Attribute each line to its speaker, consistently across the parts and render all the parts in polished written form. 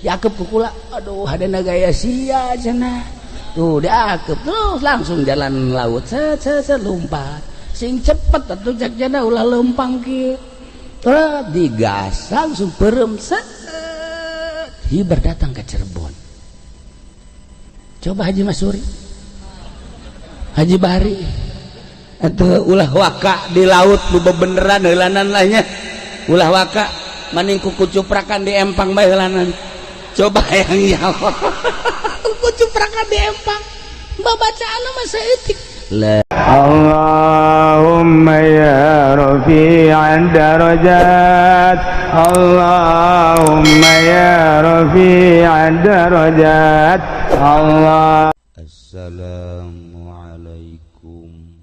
Speaker 1: Diakep ku kula. Aduh, hadana gaya sia cenah. Tuh diakep terus langsung jalan laut. Set set set lompat. Sing cepet atuh cek cenah ulah lempang kieu. Terus digas langsung perem set. Hiber datang ke Cirebon. Coba Haji Masuri, Haji Bahri, atau ulah waka di laut nu bebeneran heulanan lah nya. Ulah waka maning ku kucuprakan di empang bae heulanan. Coba yang jawab. Kucuprakan di empang. Babacaan mah saeutik. La
Speaker 2: Allahumma ya rafi'ad darajat, Allahumma ya rafi'ad darajat, Allah.
Speaker 3: Assalamualaikum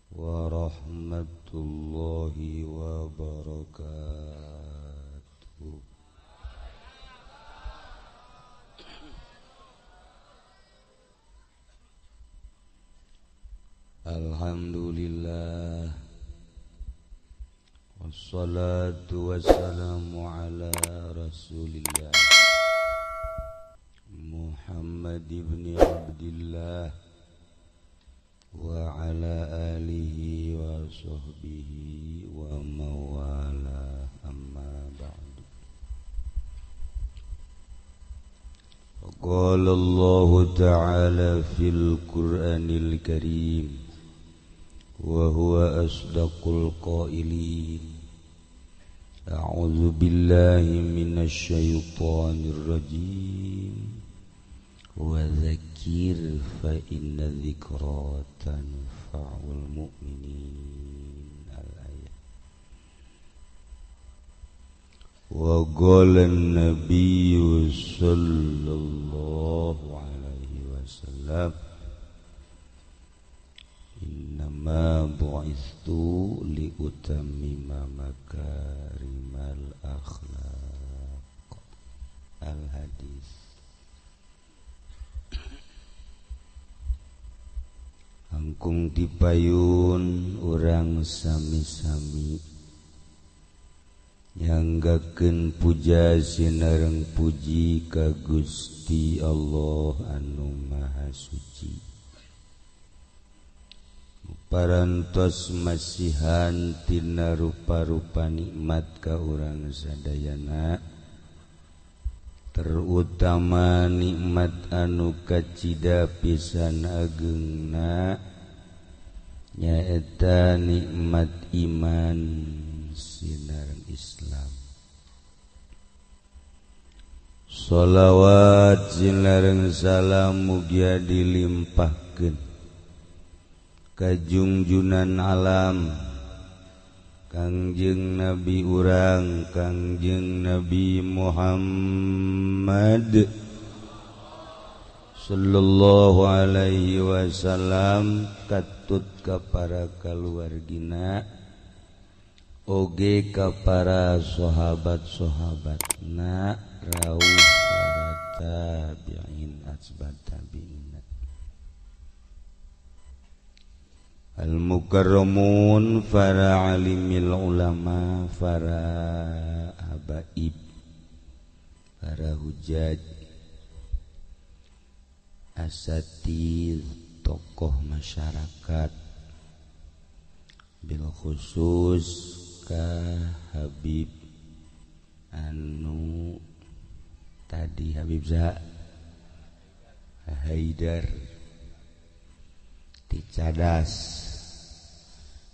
Speaker 3: warahmatullahi wabarakatuh. Alhamdulillah, wassalatu wassalamu ala rasulillah Muhammad ibn Abdillah wa ala alihi wa sahbihi wa mawala, amma ba'du. Qala Allah ta'ala fil Qur'anil Karim wa huwa asdaqul qailin. A'udzu billahi minasy syaithanir rajim. Wa dzakir fa inna dzikra tanfa'ul mu'minin. Al-ayat. Wa qala an-nabiyyu sallallahu alaihi wasallam, innama bu'istu liutammima makarimal akhlaq. Al-hadis. Angkung dipayun urang sami-sami nyanggakeun puja sinareng puji ka Gusti Allah anu Maha Suci. Parantos masihan tina rupa-rupa nikmat ka urang sadayana, terutama nikmat anu kacida pisan agengna nyaeta nikmat iman sinareng Islam. Sholawat sinareng salam mugia dilimpahkeun kajungjunan alam Kangjeng Nabi urang Kangjeng Nabi Muhammad sallallahu alaihi wasallam, katut ka para kaluargina oge ka para sahabat-sahabatna rauh para tabi'in asbat tabi'in al-mukarramun, para alimil ulama, para habaib, para hujaj, asatid, tokoh masyarakat, bil khusus ka Habib anu tadi Habib Zaha Haidar ti Cadas.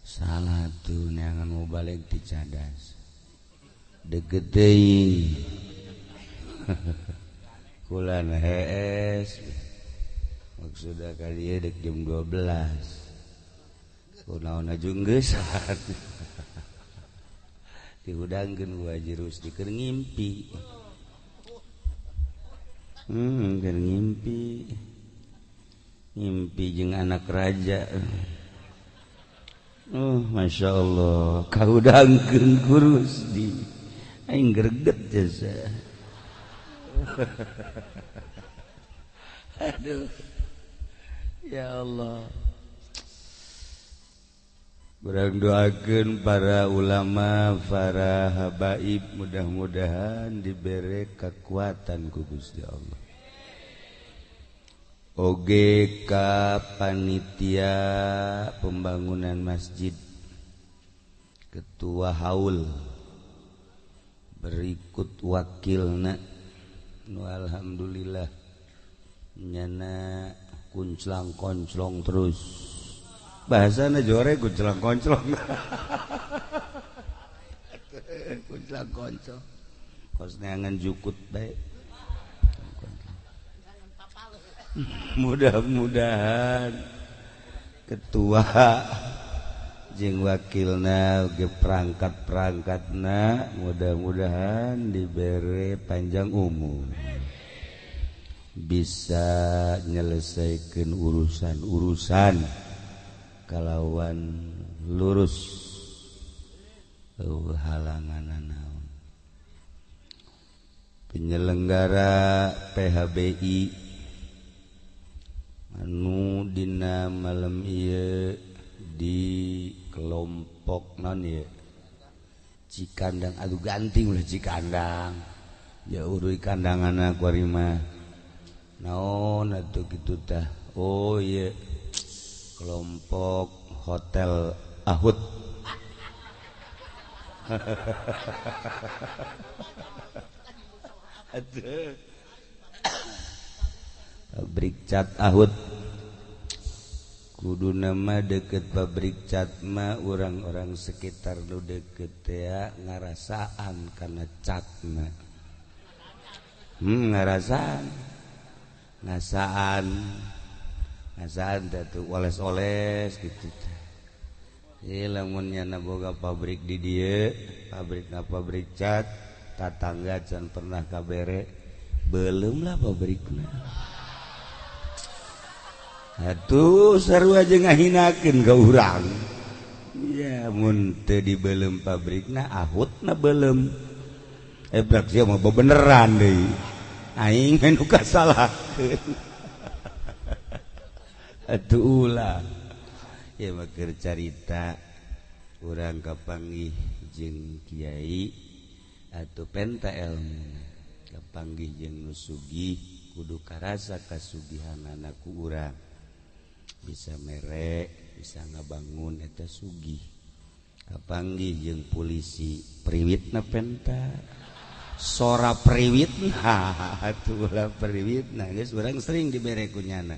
Speaker 3: Salah tuh neangan mau balik ti Cadas deket teuing kulan hees maksudna ka dieu dek jam 12 kunaon aju geussan dihudangkeun ku Haji Rusdi keur ngimpi. Keur ngimpi ngimpi jeung anak raja. Oh, Masya Allah, kahudangkeun ku Rusdi aing greget jasa. Aduh, ya Allah.
Speaker 1: Urang doakeun para ulama, para habaib, mudah-mudahan diberi kekuatan ku Gusti Allah. Oge ka panitia pembangunan masjid, ketua haul berikut wakilna nu alhamdulillah nyana kunclang konclong terus. Bahasana jore kunclang konclong. Kunclang konclong kos neangan jukut bae. Mudah-mudahan ketua jeung wakilna ge perangkat-perangkatna mudah-mudahan dibere panjang umur, bisa nyelesaikan urusan-urusan kalawan lurus eueuh halangan naon. Penyelenggara PHBI anu dina malam ieu di kelompok non ieu Cikandang, aduh ganti ulah Cikandang ya uruy kandanganna kuari mah naon atuh kitu tah. Oh ieu kelompok Hotel Ahud. Aduh. Pabrik cat Ahud. Kudu nama deket pabrik cat mah orang-orang sekitar lu deket ya ngarasaan karena catna. Ngarasaan. Ngasaan. Ngasaan teh tuh oles-oles gitu teh. Ieu lamun nyana boga pabrik di dieu, pabrikna pabrik cat, tatangga can pernah kabere, beuleum lah pabrikna. Atuh sarua jeung ngahinakeun ka urang. Ya mun teu dibeuleum pabrikna, ahutna beuleum. Brak sia mah bebeneran deui. Aing nu kasalahkeun. Atuh ulah. Ya mah keur carita urang kapanggih jeung kiai atuh penta ilmu. Kapanggih jeung nu sugih kudu karasa kasugihanana ku urang. Bisa mere, bisa ngabangun eta sugih. Kapanggih jeung polisi priwitna penta. Sora priwitna, atuh ulah priwitna geus urang sering dibere ku nyana.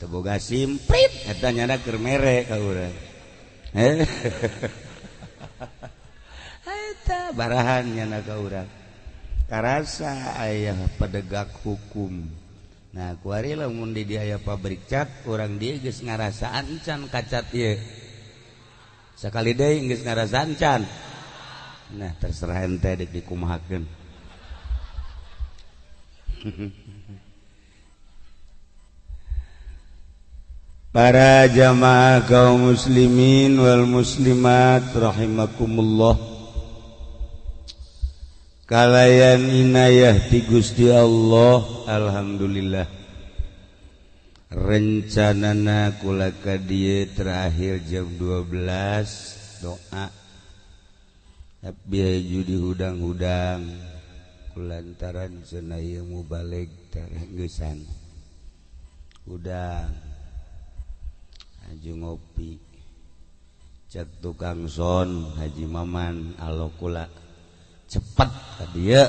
Speaker 1: Teu boga SIM, prit eta nyana keur mere ka urang. Eta barahan nyana ka urang. Karasa aya pedegak hukum. Nah, kuari lamun di dieu aya pabrik cat, urang dieu geus ngarasaan can kacat ieu. Sakali deui geus ngarasaan can. Nah, terserah ente dek dikumahakeun. Para jamaah kaum muslimin wal muslimat rahimakumullah. Kalayan inayah ti Gusti Allah, alhamdulillah. Rencanana kula ka dieu terakhir jam 12 doa. Tapi aju dihudang-hudang kulantaran cenah ieu mubalig terenggesan. Hudang aju ngopi. Cek tukang son Haji Maman alo kula cepet ka dieu.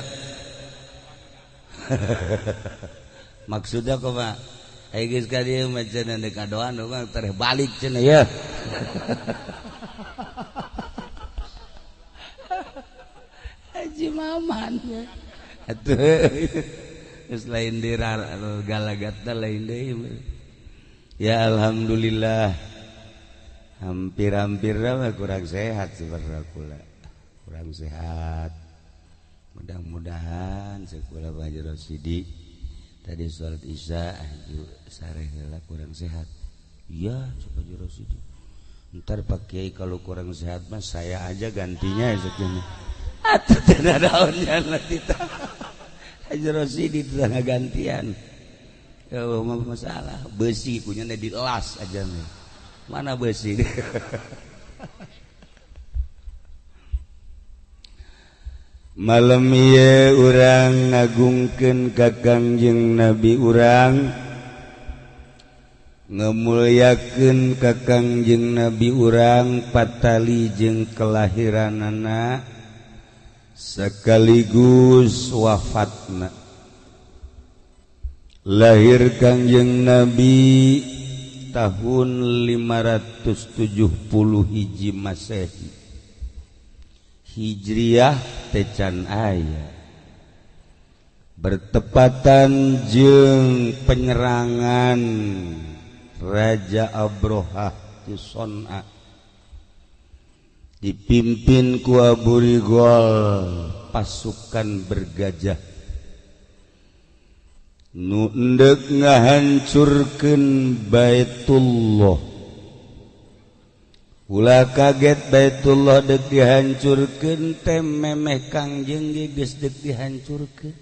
Speaker 1: Maksudnya kumaha? Ai geus ka dieu mah cenah deuk kadoan mah tereh balik cenah ya. Haji Maman ya. Atuh geus lain dirar galagatna lain deui. Ya alhamdulillah. Hampir-hampir mah kurang sehat sebenarnya kula. Kurang sehat. Mudah-mudahan sekolah Pak Haji Rosidi tadi sholat isya aju sareh heula kurang sehat. Iya, Pak Haji Rosidi. Ntar Pak Kiai kalau kurang sehat mah saya aja gantinya ya sekian. Atuh teu nadaonnya nanti tah. Haji Rosidi teu gantian. Ya mah masalah besi punya dilas aja nih. Mana besi?
Speaker 3: Malam ieu urang ngagungkeun ka Kangjeng Nabi urang, ngemulyakeun ka Kangjeng Nabi urang patali jeung kelahiranana sekaligus wafatna. Lahir Kangjeng Nabi tahun 570 hiji Masehi. Hijriah tecan aya bertepatan jeung penyerangan Raja Abrohah di Son'a dipimpin ku Abu Rigol pasukan bergajah nu endek ngahancurkeun Baitullah. Ulah kaget Baitullah dek dihancurkeun teh memeh Kangjeng ge geus dek dihancurkeun.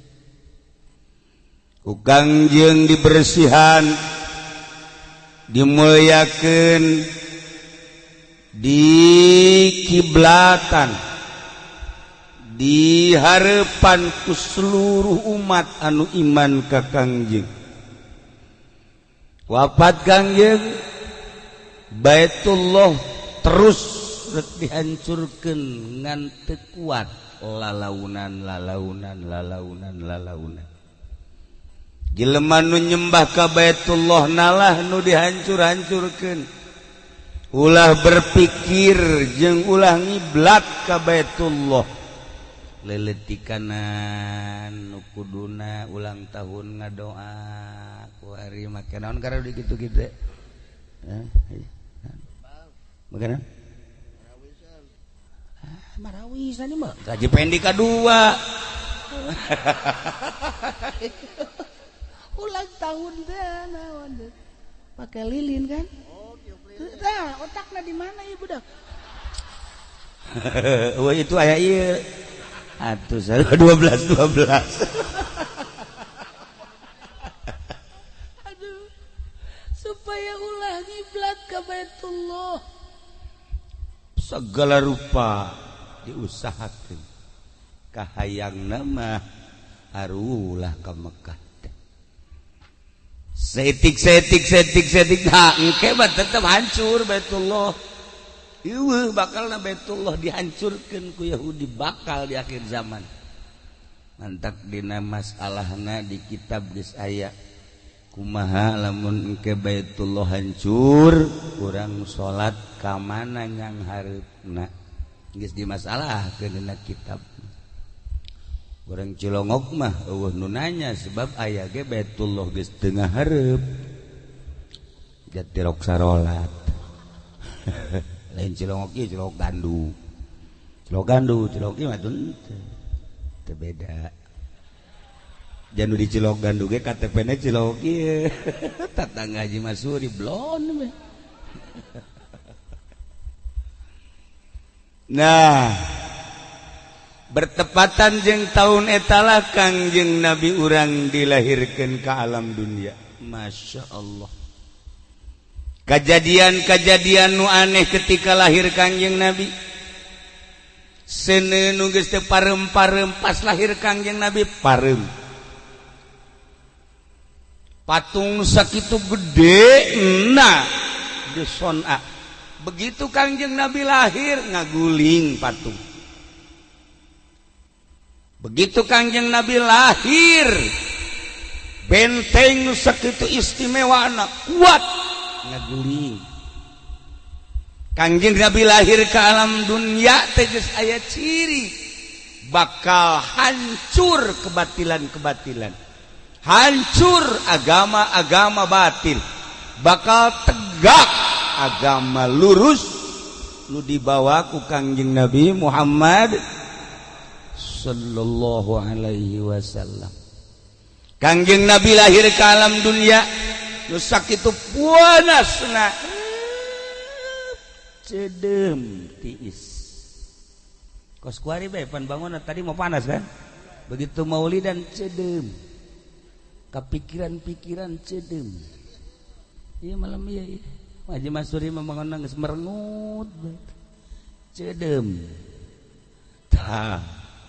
Speaker 3: Ku Kangjeng dibersihan, dimulyakeun, dikiblatan, dihareupan ku seluruh umat anu iman ka Kangjeng. Wafat Kangjeng, Baitullah terus rek dihancurkeun ngan teu kuat lalaunan lalaunan lalaunan lalaunan. Jelema nu nyembah ka Baitullah nalah nu dihancur-hancurkeun. Ulah berpikir jeung ulah ngiblat ka Baitullah. Leuleutikanan nu kuduna ulang tahun ngadoa ku ari make naon karena kitu-kitu. Hah? Bagaimana? Marawisan ini mah gaji pendi kedua.
Speaker 1: Ulang tahun deh, naon deh. Pakai lilin kan? Nah, otaknya di mana ibu dah?
Speaker 3: Wah itu ayah iya. Atuh 12 12.
Speaker 1: Aduh, supaya ulah ngiblat ke Baitullah.
Speaker 3: Segala rupa diusahakan kahayang nama harulah ke Mekah. Setik setik setik setik nah engke mah tetep hancur Baitullah. Ieu bakalna Baitullah dihancurkeun ku Yahudi bakal di akhir zaman. Mantak dina masalahna di kitab geus aya. Kumaha lamun engke Baitullah hancur, urang salat ka mana nyang hareupna? Geus dimasalahkeun dina kitab. Urang Cilongok mah eueuh nu nanya sebab aya ge Baitullah geus teu ngahareup. Jatirok sarolat. Lain Cilongok ieu Cilongok Gandu. Cilongok Gandu, Cilongok ieu mah teu beda. Janu di Cilok Gandu ge KTP-na Cilok ieu. Tatangga Haji Masuri blon we. Nah, bertepatan jeung tahun etalah Kangjeng Nabi urang dilahirkeun ka alam dunia. Masya Allah. Kejadian-kejadian nu aneh ketika lahir Kangjeng Nabi. Seuneu nu geus teu parem-parem pas lahir Kangjeng Nabi parem. Patung sakitu gede nah di Son'a. Begitu Kangjeng Nabi lahir ngaguling patung. Begitu Kangjeng Nabi lahir benteng sakitu istimewana kuat ngaguling. Kangjeng Nabi lahir ke alam dunia teh geus aya ciri bakal hancur kebatilan-kebatilan, hancur agama-agama batil, bakal tegak agama lurus nu dibawa ku Kangjeng Nabi Muhammad sallallahu alaihi wasallam. Kangjeng Nabi lahir ke alam dunia nu sakitu puanasna cedem tiis. Kos kuari bae pan bangunan tadi mau panas kan? Begitu maulidan cedem. Kepikiran-pikiran cedem. Iya malam iya. Iya. Haji Masuri membangun geus merengut. Cedem. Tah.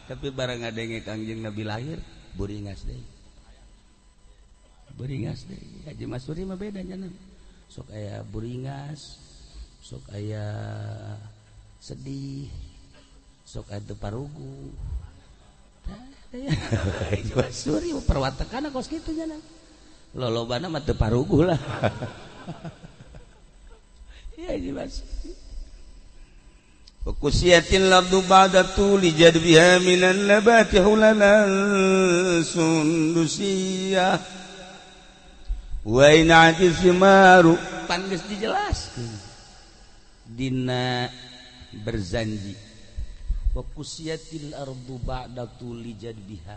Speaker 1: Tapi barang ngadenge Kangjeng Nabi lahir buringas deui. Buringas deui. Haji Masuri mah beda nya. Sok aya buringas, sok aya sedih, sok aya teu parugu. Haji Masuri perwatekan kos kitu nya. Lolobana mah teu parugu lah. Ya Haji Masuri. Wakusiyatil ardu ba'da tuli jadbiha minan nabati hulalan sundusiyah wa in'ati simaru pan geus dijelaskeun dina berzanji. Wakusiyatil ardu ba'da tuli jadbiha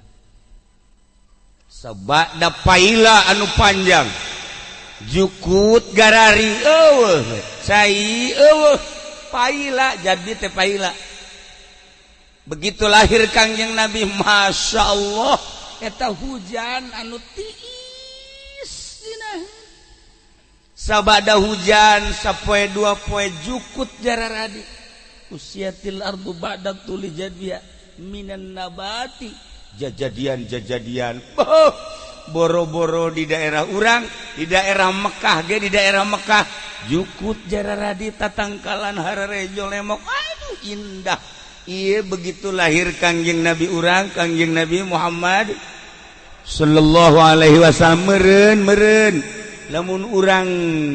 Speaker 1: sabada paila anu panjang jukut garari eueuh cai eueuh paila jadi teh paila. Begitu lahir Kangjeng Nabi, Masya Allah, eta hujan anu tiis dina. Sabada hujan sapoe dua poe jukut jararadi. Usiatil ardu ba'da tuli jadbiha minan nabati. Jajadian-jajadian. Oh, boro-boro di daerah urang, di daerah Mekah ge, di daerah Mekah jukut jararadi tatangkalan hararejo lemok. Aduh indah. Iya begitu lahir Kangjeng Nabi urang, Kangjeng Nabi Muhammad sallallahu alaihi wasallam meureun meureun. Lamun urang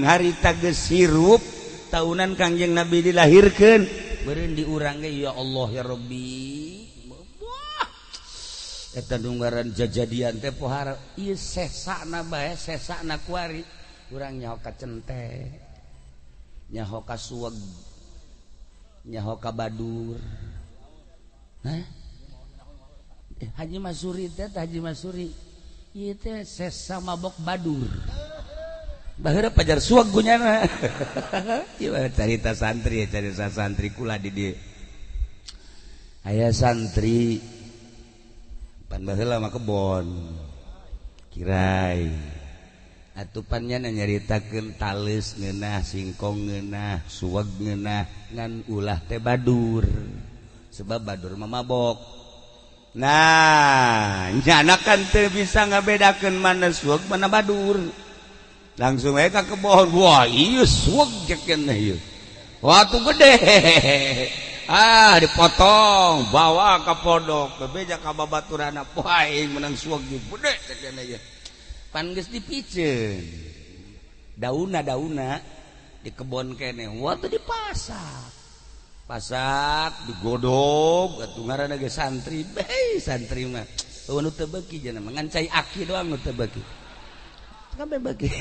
Speaker 1: harita geus hirup taunan Kangjeng Nabi dilahirkeun, meureun di urang ge ya Allah ya Rabbi. Wah. Eta nunggaran jajadian teh pohara ieu sesana bae, sesana kuari. Urang nyaho ka cente, nyaho ka suweg, nyaho ka badur. Hah? Haji Masuri teh, Haji Masuri ieu teh sesa mabok badur. Baheula pajar suweg gunyana. Ieu carita santri, carita santri kula di dieu. Aya santri pan baheula mah kebon kirai. Atupannya nyaritakeun tales ngeunah, singkong ngeunah, suweg ngeunah, ngan ulah teh badur. Sebab badur mah mabok. Nah, nyana kan teu bisa ngabedakeun mana suweg mana badur. Langsung we ka kebon. Wah, ieu suweg cekeun ieu. Wah, tuh gede. Ah, dipotong, bawa ka pondok, bebeja ka babaturana. Wah, aing menang suweg gede cekeun ieu. Pan geus dipiceun. Dauna-dauna di kebon kene. Wah, tuh dipasak. Pasak digodog atuh ngaranna ge santri. Beh, santri mah eueuh nu teu beuki cenah mah ngan cai aki doang nu teu beuki. Kabeh beuki.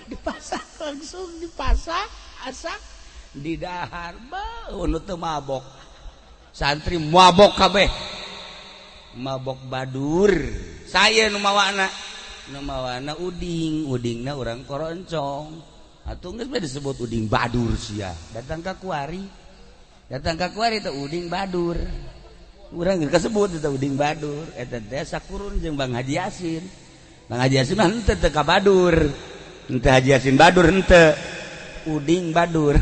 Speaker 1: Dipasak langsung dipasak, asak didahar. Beuh nu teu mabok. Santri mabok kabeh. Mabok badur. Saya nu mawana. Nu mawana uding, udingna urang koroncong. Atuh geus bae disebut uding badur sia. Datang ka kuari. Datang ka kuari teh uding badur. Urang geus kasebut eta uding badur. Eta teh sakurun jeung Bang Haji Yasin. Bang Haji Yasin mah henteu teu ka badur. Henteu Haji Yasin badur henteu. Uding badur.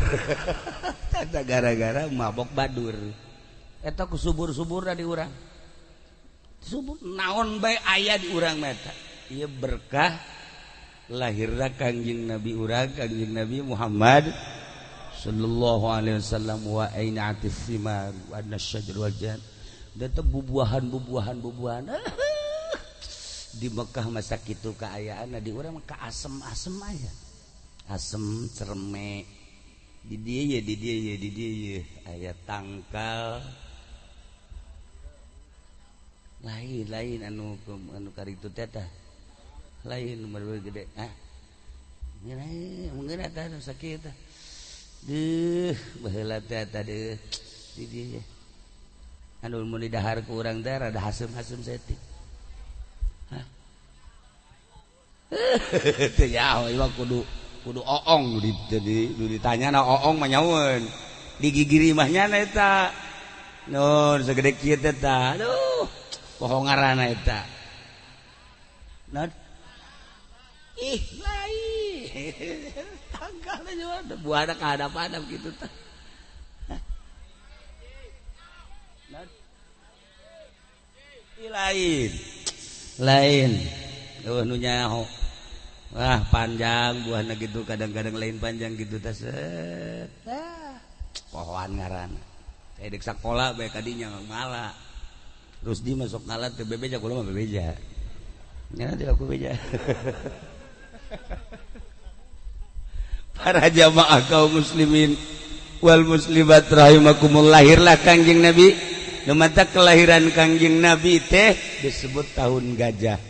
Speaker 1: Eta gara-gara mabok badur. Eta ku subur-suburna di urang. Subur naon bae aya di urang mah eta. Ieu berkah lahirna Kangjeng Nabi urang, Kangjeng Nabi Muhammad sallallahu alaihi wasallam. Wa ainatis simar wa nasyajar wal jan. Dan teh bubuahan-bubuahan bubuahan di Mekah masa kitu kaayaan, di urang mah ka asem-asem aya. Asem cereme di dieu ye, di dieu ye, di dieu ye aya tangkal lain-lain anu anu karitu teh tah. Lain nomor gede ah mungkin eta sakit deuh baheula teh eta deuh di dieu anu mun didahar ku urang teh rada hasem-hasem saeutik. Hah teu nyaho ieu mah kudu kudu oong di ditanyana oong mah nyaweun digigiri mah nyana eta nun segede kieu teh tah aduh poho ngaranna eta. Nah ih lain tanggalnya juga buahna kahadap-hadap gitu tah. Tapi lain. Lain. Eueuh nu nyaho. Wah, panjang buahna gitu kadang-kadang lain panjang gitu teh set. Ah, pohoan ngaranna. Saya dek sakola bae kadinya ngala. Rusdi masuk ngala teu bebeja kula mah bebeja. Nya tidak ku beja. Para jamaah kaum muslimin wal muslimat rahimakumullah, lahirlah Kangjeng Nabi. Mata kelahiran Kangjeng Nabi teh disebut tahun gajah.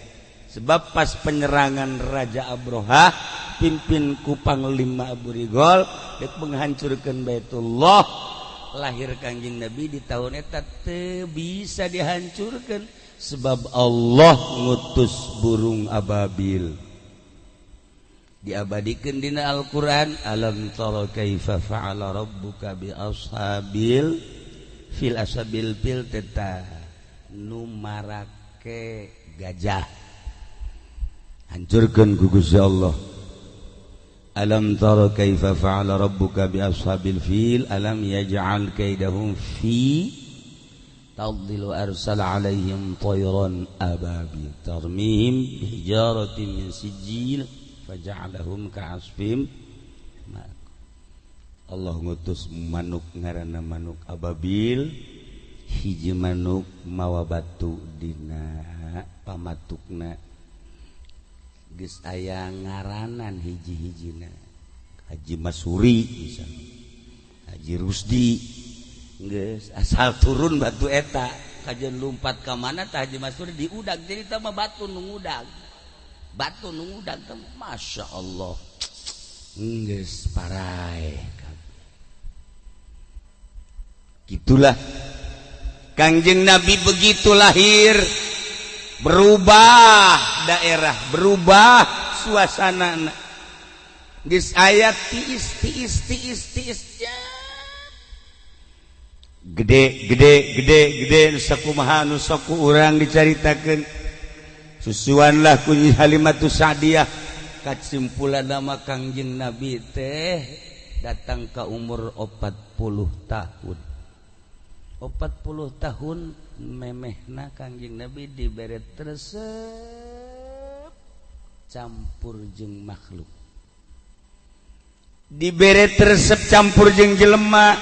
Speaker 1: Sebab pas penyerangan Raja Abroha pimpin ku Panglima Abu Rigol dek menghancurkan Baitullah, lahir Kangjeng Nabi di tahun eta teu bisa dihancurkan sebab Allah ngutus burung ababil. Diabadikan dina Al-Qur'an, alam tara kaifa fa'ala rabbuka bi ashabil fil ashabil fil teta nu marake gajah hancurkeun ku Gusti Allah. Alam tara kaifa fa'ala rabbuka bi ashabil fil alam yaj'al kaidahum fi tadlil arsala alaihim tayran ababil tarmihim bihijaratin min sijil faja'alahum ka'asfim. Allah ngutus manuk ngaranna manuk ababil, hiji manuk mawa batu dina pamatukna, geus aya ngaranan hiji-hijina, Haji Masuri misalnya, Haji Rusdi, geus asal turun batu eta kajeun lumpat ka mana tah Haji Masuri diudag jadi tah mah batu nu ngudag. Batu nu ngudag teh Masya Allah geus paraeh. Gitulah Kangjeng Nabi begitu lahir berubah daerah, berubah suasana. Geus aya tiis tiis tiis tiis ya. Gede gede gede gede nu sakumaha nu sok ku urang dicaritakeun. Susuanlah kunyi Halimatus Sa'diyah. Kasimpulan nama Kangjeng Nabi teh datang ke umur 40 tahun. 40 tahun memehna Kangjeng Nabi dibere resep campur jeung makhluk. Dibere resep campur jeung jelema.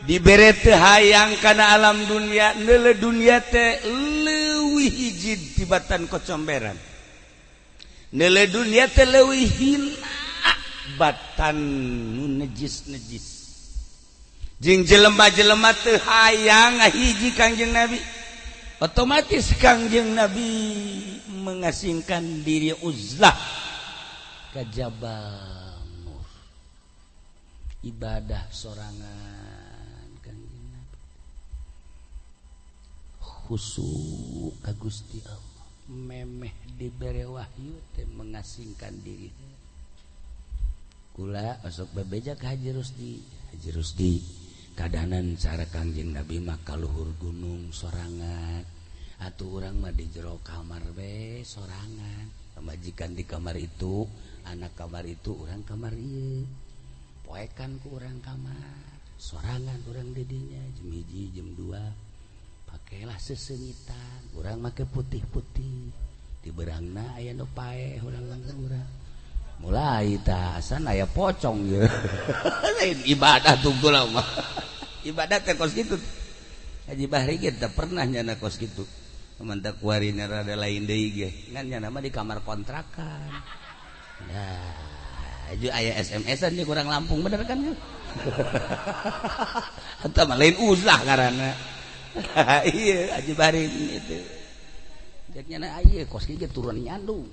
Speaker 1: Dibere teu hayang kana alam dunia, neuleuh dunia teh leuwih hiji tibatan kocomberan. Neuleuh dunia teh leuwih hina batan nu nejis-nejis. Jeung jelema-jelema teu hayang ngahiji Kangjeng Nabi. Otomatis Kangjeng Nabi mengasingkan diri uzlah ka Jabal Nur. Ibadah sorangan Kangjeng Nabi. Khusyuk ka Gusti Allah. Memeh dibere wahyu teh mengasingkan diri. Kula osok bebeja ka Haji Rusdi. Haji Rusdi kadanan cara Kangjeng Nabi mah ka luhur gunung sorangan. Atuh urang mah di jero kamar be sorangan. Pamajikan di kamar itu, anak kamar itu, urang kamar ieu. Poekan ku urang kamar, sorangan urang di dinya jam 1 jam 2. Pakailah sesengitan, urang make putih-putih. Di berangna aya nu paeh urang urang. Mulai tah asan aya pocong ye. Lain ibadah tunggu mah. Ibadah teh kos kitu. Haji Bahri ge teu pernah nyana kos kitu. Mantap kuarina rada lain deui ge. Ngan nyana mah di kamar kontrakan. Nah, aju aya SMS-an ye kurang Lampung bener kan ye. Eta mah lain uzlah ngaranna. Iya, Haji Bahri itu. Cek nyana ieu kos kieu turun nyandung.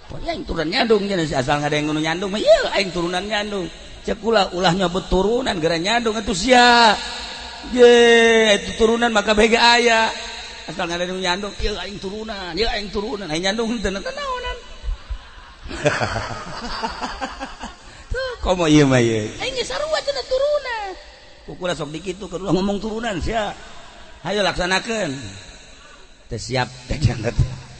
Speaker 1: Pokoknya aing turunan nyandung nya asal ngadeng nu nyandung mah ieu aing turunan nyandung. Cek ulah ulah nyobot turunan gara nyandung atuh sia. Ye, itu turunan maka bege aya. Asal ngadeng nu nyandung ieu aing turunan, ieu aing turunan. Aing nyandung henteu naonan. Tuh komo ieu mah ieu. Aing ge sarua cenah turunan. Kukula sok dikitu keur ngomong turunan sia. Hayo laksanakeun. Teu siap teh jangan.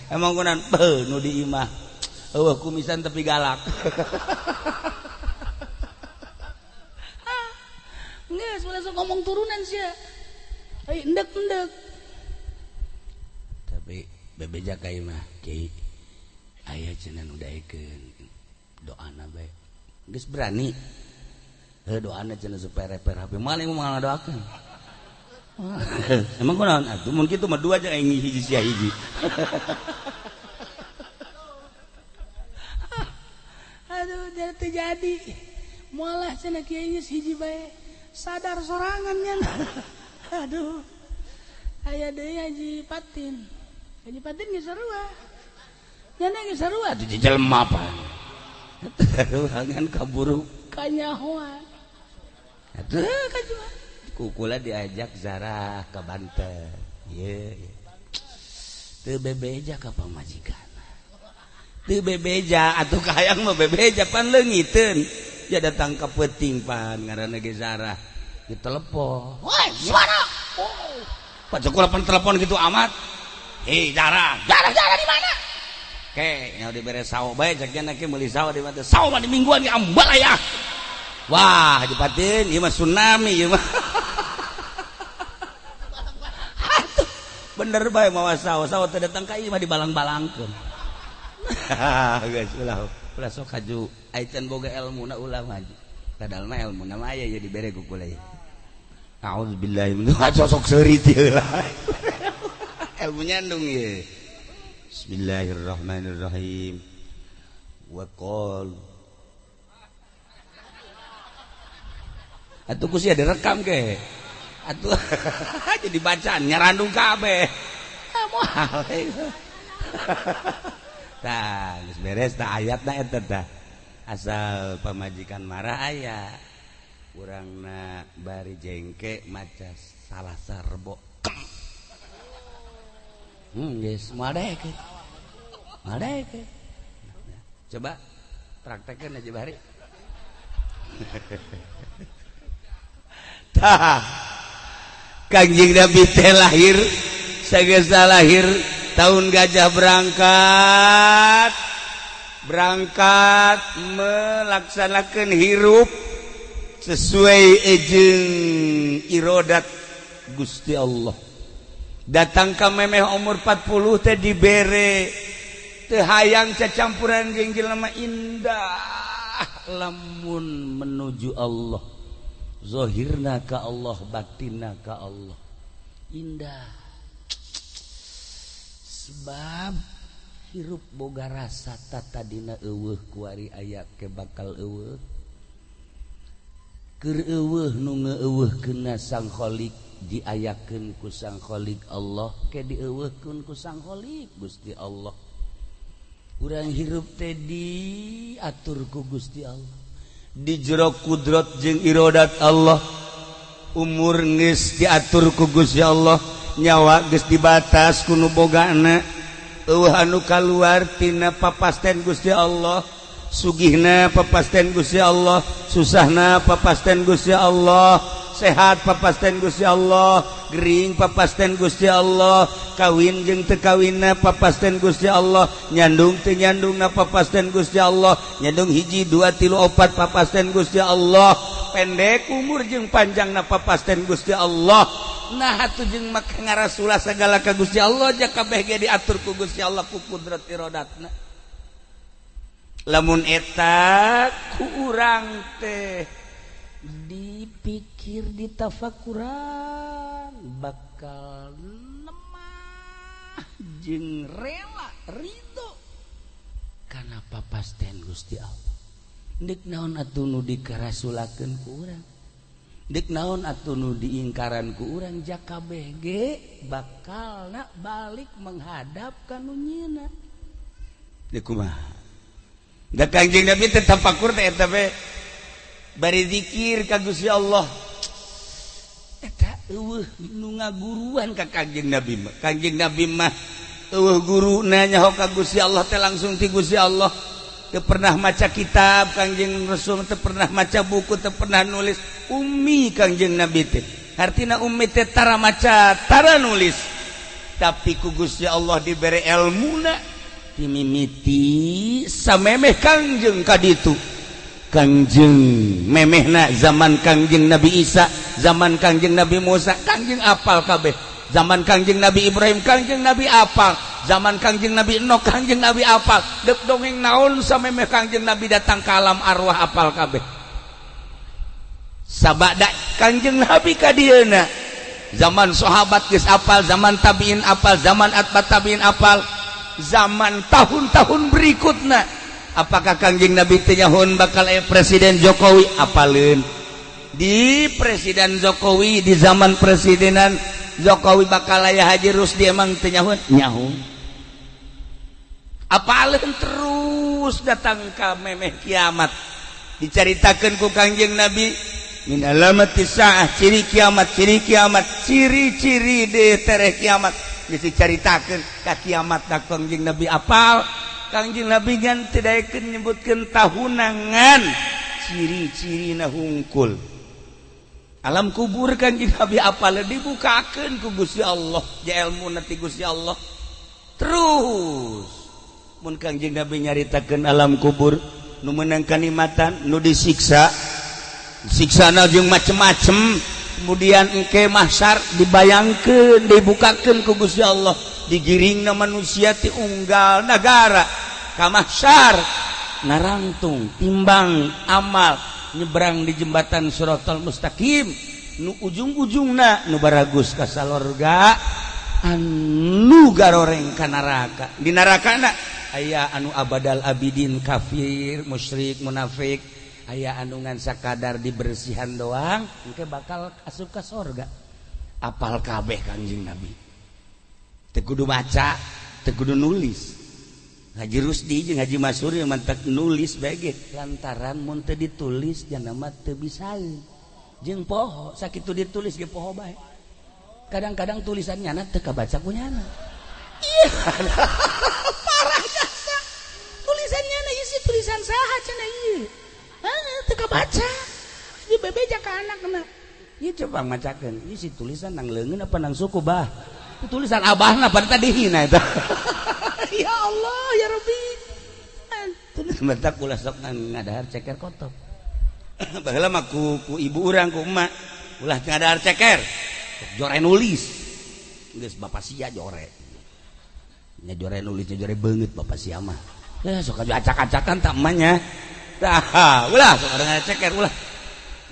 Speaker 1: Emang kunan beuh nu di imah. Eueuh kumisan tapi galak. Geus langsung ngomong turunan sia. Ai endek-endek. Tapi bebeja ka ieu mah kiai aya cenah nu daekeun doana bae. Geus berani. Heuh doana cenah supaya reper HP maling moal ngadoakeun. Emang kunaon atuh mun kitu mah dua aja aing hiji sia hiji. Aduh teu jadi. Moal cenah kiai geus hiji bae. Sadar sorangan nya. Aduh. Aya deui Haji Patin. Haji Patin geus sarua. Nya geus sarua atuh jelema apa. Ngan kaburu kanyahoan. Atuh kajuan. Kukula diajak Zarah ke Banten. Ye. Teu bebeja ka pamajikan. Teu bebeja atuh kahayang mah bebeja pan leungiteun. Ya datang ka peuting pan ngaranna ge Zarah. Ditelepon. Woi, suara. Oh. Pak Cukula pan telepon gitu amat. Hei Zarah, Zarah Zarah di mana? Ke, nya dibere sawo bae cek nya ke meuli sawo di mana? Sawo mah di mingguan ge ambal aya. Wah, Haji Patin, ieu mah tsunami ieu mah. Bener bae mawa sawo, sawo teh datang ka ieu mah dibalang-balangkeun. Geus ulah, ulah sok haju ai can boga elmuna ulah mah. Padahal mah elmuna mah aya ieu dibere ku kula ieu. A'udzubillahi min sok seuri teu lah. Ilmu nyandung ieu. Bismillahirrahmanirrahim. Wa qal atuh ku sia direkam ke. Atuh jadi bacaan nyarandung kabeh. Ah moal. Tah geus beres tah ayatna eta tah. Asal pamajikan marah aya. Urangna bari jengke maca salah sarbo. Geus moal daekeun. Moal daekeun. Coba praktekkeun aja bari. Tah Kangjeng Nabi teh lahir sageus lahir tahun gajah berangkat berangkat melaksanakan hirup sesuai jeung irodat Gusti Allah. Datang ka memeh umur 40 teh dibere teu hayang cacampuran jeung jelema indah lamun menuju Allah. Zahirna ka Allah, batinna ka Allah. Indah. Sebab hirup boga rasa tatadina eueuh kuari aya ke bakal eueuh. Keur eueuh nu ngeueuhkeunna Sang Khalik diayakeun ku Sang Khalik Allah ke dieueuhkeun ku Sang Khalik Gusti Allah. Urang hirup teh diatur ku Gusti Allah. Di jero kudrat jeung irodat Allah. Umur geus diatur ku Gusti Allah, nyawa geus dibatas ku nu bogana. Eueuh anu kaluar tina papasten Gusti Allah, sugihna papasten Gusti Allah, susahna papasten Gusti Allah, sehat papasten Gusti Allah, gering papasten Gusti Allah, kawin jeung teu kawinna papasten Gusti Allah, nyandung teu nyandungna papasten Gusti Allah, nyandung hiji dua tilu opat papasten Gusti Allah, pendek umur jeung panjangna papasten Gusti Allah. Nah atuh jeung make ngarasulah sagala ka Gusti Allah ja kabeh ge diatur ku Gusti Allah ku kudrat irodatna. Lamun eta ku urang teh dipikir ditafakuran bakal lemah jeung rela ridho kana papasten Gusti Allah. Deuk naon atuh nu dikarasulakeun ku urang, deuk naon atuh nu diingkaran ku urang, ja kabeh ge bakalna balik menghadap ka nu nyieunna. Deuk kumaha? Da Kangjeng Nabi teh tafakur teh eta we bari zikir ka Gusti Allah. Eta eueuh nu ngaguruan ka Kangjeng Nabi mah. Kangjeng Nabi mah eueuh guruna nyaho ka Gusti Allah teh langsung ti Gusti Allah. Teu pernah maca kitab Kangjeng Rasul, teu pernah maca buku, teu pernah nulis. Ummi Kangjeng Nabi teh. Artina ummi teh tara maca, tara nulis. Tapi ku Gusti Allah dibere elmuna timimiti samemeh Kangjeng kaditu. Kangjeng memehna zaman Kangjeng Nabi Isa, zaman Kangjeng Nabi Musa, Kangjeng apal kabeh. Zaman Kangjeng Nabi Ibrahim Kangjeng Nabi apal, zaman Kangjeng Nabi Enoch Kangjeng Nabi apal. Dek dongeng naon samemeh Kangjeng Nabi datang ke alam arwah apal kabeh. Sabada Kangjeng Nabi ka dieuna, zaman sahabat geus apal, zaman tabiin apal, zaman atba tabiin apal, zaman tahun-tahun berikutna. Apakah Kangjeng Nabi teu nyahoan bakal Presiden Jokowi? Apaleun. Di Presiden Jokowi, di zaman presidenan Jokowi bakal aya Haji Rusdi, emang teu nyahoan? Nyaho. Apaleun terus datang ka memeh kiamat. Dicaritakeun ku Kangjeng Nabi min alamati saah, ciri kiamat, ciri kiamat, ciri-ciri de tereh kiamat. Geus dicaritakeun ka kiamat da Kangjeng Nabi apal. Kangjeng Nabi ngan teu daekeun nyebutkeun tahunangan, ciri-cirina hungkul. Alam kubur Kangjeng Nabi apal, dibukakeun ku Gusti Allah, ja ilmu ti Gusti Allah. Terus mun Kangjeng Nabi nyaritakeun alam kubur, nu meunang kanikmatan, nu disiksa, siksana jeung macem-macem. Kemudian engke mahsyar dibayangkeun, dibukakeun ku Gusti Allah, digiringna manusia ti unggal nagara ka mahsyar, narangtung timbang amal, nyebrang di jembatan Siratal Mustaqim, nu ujung-ujungna nu baragus ka salorga, anu garoreng ka neraka. Di nerakana aya anu abadal abidin, kafir, musyrik, munafik, aya anu ngan sakadar dibersihan doang engke bakal asup ka sorga. Apal kabeh Kangjeng Nabi, teu kudu maca, teu kudu nulis. Haji Rusdi jeung Haji Masuri mantak nulis bae ge, lantaran mun teu ditulis jana mah teu bisaeun, jeung poho sakitu ditulis ge poho bae. Kadang-kadang tulisan nyana teu kabaca ku nyana. Iya, parah jasa. Tulisan nyana isi tulisan saha cenah ieu? Teu kabaca. Ieu bebeja ka anakna. Ieu coba macakeun, ieu si tulisan nang leungeun apa nang suku bah? Tulisan abahna pada tadi hina eta. Ya Allah ya Rabbi. Tulis mentak ulah sok ngadahar ceker kotok. Baheula mah ku ibu urang, ku emak, ulah ngadahar ceker. Jore nulis. Geus bapak sia jore. Nya jore nulis, nya jore beungeut bapak sia mah. Ya sok acak-acakan tak emaknya. Tah, ulah sok ngadahar ceker ulah.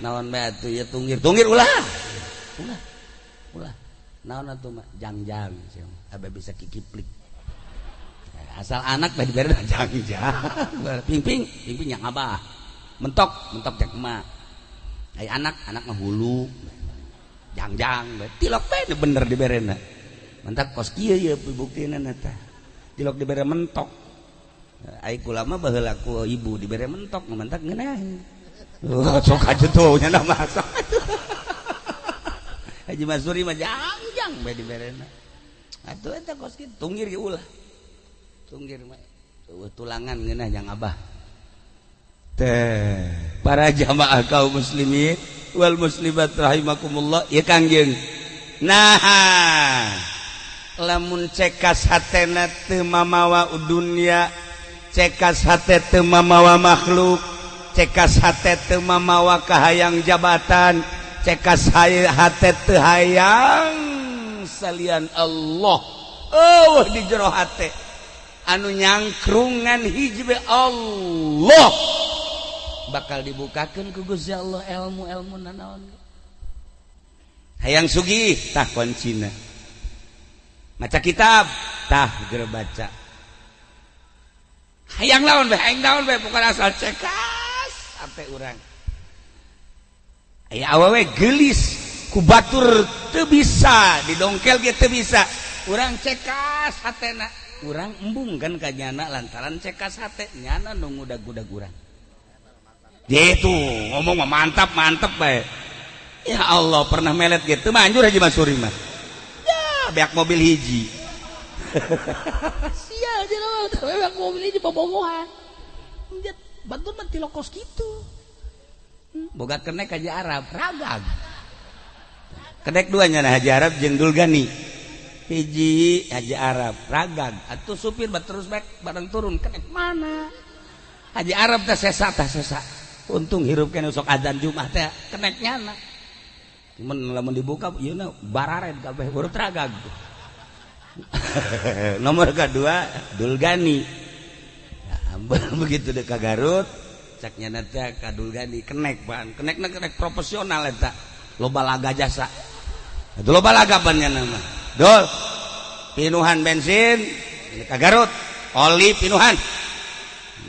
Speaker 1: Naon bae atuh ieu tunggir, tunggir ulah. Ulah. Ulah. Naon atuh mah jangjang sia mah. Abe bisa kikiplik. Asal anak bae dibere jangjang. Ping-ping, ping-ping yang abah. Mentok, mentok jak emak. Ai anak, anak mah hulu. Jangjang bae tilok bae bener diberena. Mentak kos kieu ieu buktina tah. Tilok dibere mentok. Ai kula mah baheula ku ibu dibere mentok, mentak ngeunaheun. Sok aja tuh nya mah sok. Haji Masuri mah jangjang bae diberena. Atuh eta kos kieu tunggir ge ulah. Tunggir mah tulangan ngeunah jang abah. Teh para jamaah kaum muslimin wal muslimat rahimakumullah, ya Kangjeng. Nah, lamun cekas hatena teu mamawa dunya, cekas hate teu mamawa makhluk, cekas hate teu mamawa kahayang jabatan, cekas hate teu hayang salian Allah. Oh, di jero hate anu nyangkrungan hiji Allah, bakal dibukakeun ku Gusti Allah ilmu-ilmu nanaon. Hayang sugih tah kuncina. Maca kitab tah geura baca. Hayang naon bae, hayang naon bae, pokona asal cekas sampai urang. Aya awewe geulis ku batur teu bisa, didongkel ge teu bisa. Urang cekas hatena, urang embung kan ka nyana lantaran cekas hate nyana nu ngudag-gudag urang. Gitu ngomong mah mantap mantap bae. Ya Allah, pernah melet gitu manjur Haji Masuri mah. Ya beak mobil hiji. Sia aja lah, beak mobil hiji bobogohan. Batur mah tilokos kitu. Boga kenek Haji Arab, ragag. Kenek duanya nah Haji Arab jeung Dulgani. Hiji Haji Arab, ragag. Atuh supir bat terus baik bareng turun kenek mana? Haji Arab teh sesa tah sesa. Untung hirup kene sok azan Jumat teh kenek nyana. Cuman lamun dibuka ieu na barared kabeh urut ragag. Nomor kedua Dulgani. Nah, begitu dek ka Garut, caknya teh ka Dulgani kenek pan. Kenekna kenek profesional eta. Loba laga jasa. Itu loba laga pan nya mah. Dul. Pinuhan bensin ka Garut, oli pinuhan.